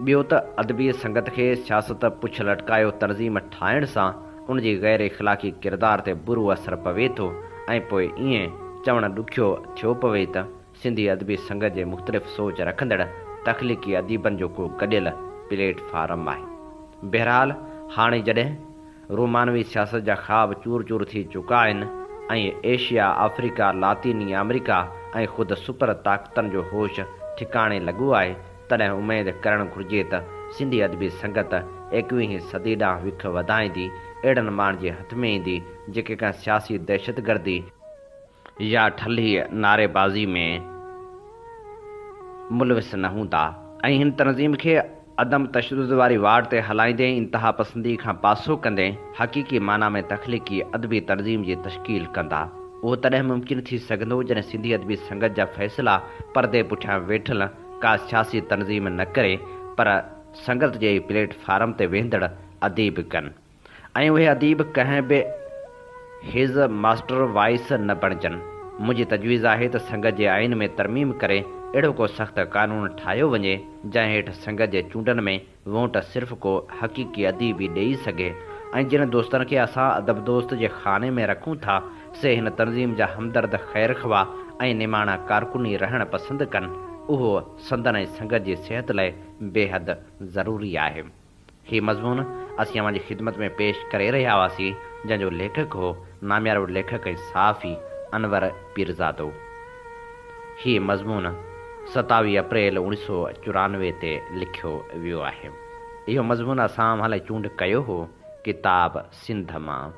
ٻيو ته ادبي سنگت کي سياست پڇ لٽڪايو تنظيم ٺاهڻ سان ان جي غير اخلاقي ڪردار تي برو اثر پوي ٿو ۽ پوء ائين چوڻ ڏکيو ٿيو پوي ته سنڌي ادبي سنگت جي مختلف سوچ رکندڙ تخليقي اديبن جو ڪو گڏيل پليٽ فارم آهي. بهرحال هاڻي جڏهن رومانوي سياست جا خواب چور چور ٿي چڪا آهن ۽ ايشيا، آفريڪا، لاطيني آمريڪا ۽ خود سپر طاقتن جو هوش ٺڪاڻي لڳو آهي، تڏهن اميد ڪرڻ گهرجي ته سنڌي ادبي سنگت ايڪويهين صدي ڏانهن وک وڌائيندي، اهڙن ماڻهن جي هٿ ۾ ايندي، جيڪي ڪنهن سياسي دهشتگردي يا ٺلهي نعريبازي ۾ ملوث نه هوندا ۽ هن تنظيم کي عدم تشدد واري واٽ تي هلائيندي انتهاپسندي کان پاسو ڪندي حقيقي معنيٰ ۾ تخليقي ادبي تنظيم جي تشڪيل ڪندا. اهو تڏهن ممڪن ٿي سگهندو جڏهن سنڌي ادبي سنگت جا فيصلا پردي پٺيان ويٺل ڪا سياسي تنظيم نه ڪري پر سنگت جي ئي پليٽ فارم تي ويهندڙ اديب ڪن ۽ اهي اديب ڪنهن به his master voice نه بڻجن. منهنجي تجويز آهي ته سنگت جي آئين ۾ ترميم ڪري اهڙو ڪو سخت قانون ٺاهيو وڃي جنهن هيٺ سنگت جي چونڊن ۾ وونٽ صرف ڪو حقيقي اديب ئي ڏيئي سگهي ۽ جن دوستن کي اسان ادب دوست جي خاني ۾ رکون ٿا سي هن تنظيم جا همدرد خيرخواهه ۽ نماڻا ڪارڪن ئي رهڻ پسند ڪن اهو سندن ۽ سنگت جي صحت لئه بيحد ضروري آهي. هي مضمون اسين اوهان جي خدمت ۾ پيش ڪري رهيا هئاسين، جنهن جو ليکڪ هو ناميارو ليکڪ ۽ صحافي انور پيرزادو. هي مضمون 27 اپريل 1994 تي لکيو ويو آهي. اهو مضمون اسان اوهان لاء چونڊ ڪيو هو ڪتاب سنڌ مان.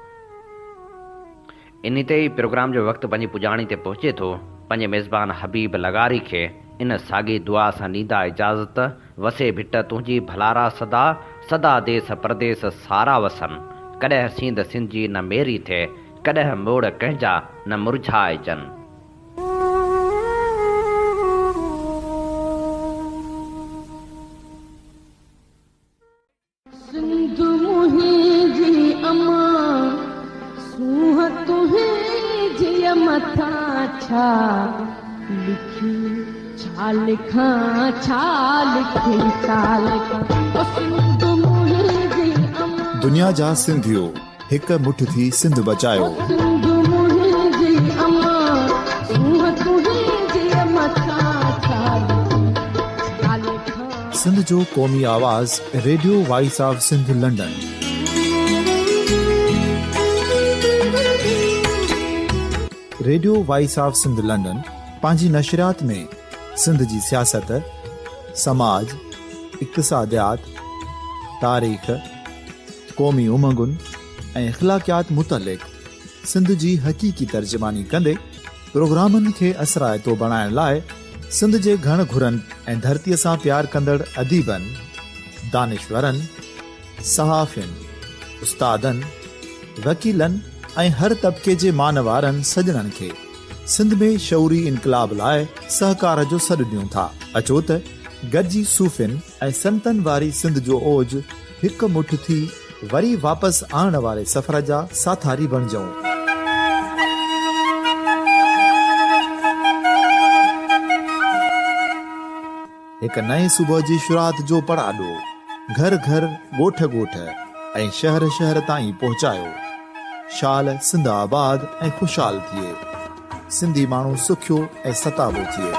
انهي تي ئي پروگرام جو وقت پنهنجي پڄاڻي تي پهچي ٿو. پنهنجي ميزبان حبيب لغاري کي ان ساڳي دعا سان ڏيندا اجازت، وسي ڀٽ تنهنجي ڀلارا سدا، سدا ديس پرديس سارا وسن. ڪڏهن سينڌ سنڌجي نه ميري ٿئي، ڪڏهن موڙ ڪنهن جا نه مرجهائجن. سنڌ منهنجي امان، سونهن تنهنجي مٿان ڇا لکي ڇا لکان، ڇا لکي ڇا لکان، او سنڌ منهنجي امان. دنيا جا سنڌيو هڪ مٺ ٿي سنڌ بچايو. او سنڌ منهنجي امان، سونهن تنهنجي مٿان ڇا لکي ڇا لکان. سنڌ جو قومي آواز radio voice of Sindh London. Radio voice of Sindh London پنهنجي نشريات ۾ سنڌ جي سياست، سماج، اقتصاديات، تاريخ، قومي امنگن ۽ اخلاقيات متعلق سنڌ جي حقيقي ترجماني ڪندي پروگرامن کي اثرائتو بڻائڻ لاء سنڌ جي گهڻ گهرن ۽ ڌرتيء سان پيار ڪندڙ اديبن، دانشورن، صحافين، استادن، وڪيلن ۽ هر طبقي جي مان وارن سڄڻن کي سنڌ ۾ شعوري انقلاب لاء سهڪار جو سڏ ڏيون ٿا. اچو ته گڏجي صوفين ۽ سنتن واري سنڌ جو اوج هڪ مٺ ٿي وري واپس آڻڻ واري سفر جا ساٿاري بڻجون. هڪ نئين صبح جي شروعات جو پڙاڏو گهر گهر، ڳوٺ ڳوٺ ۽ شهر شهر تائين پهچايو. شال سنڌ آباد ۽ خوشحال ٿئي. سنڌي ماڻهو سکيو ۽ ستابو ٿئي.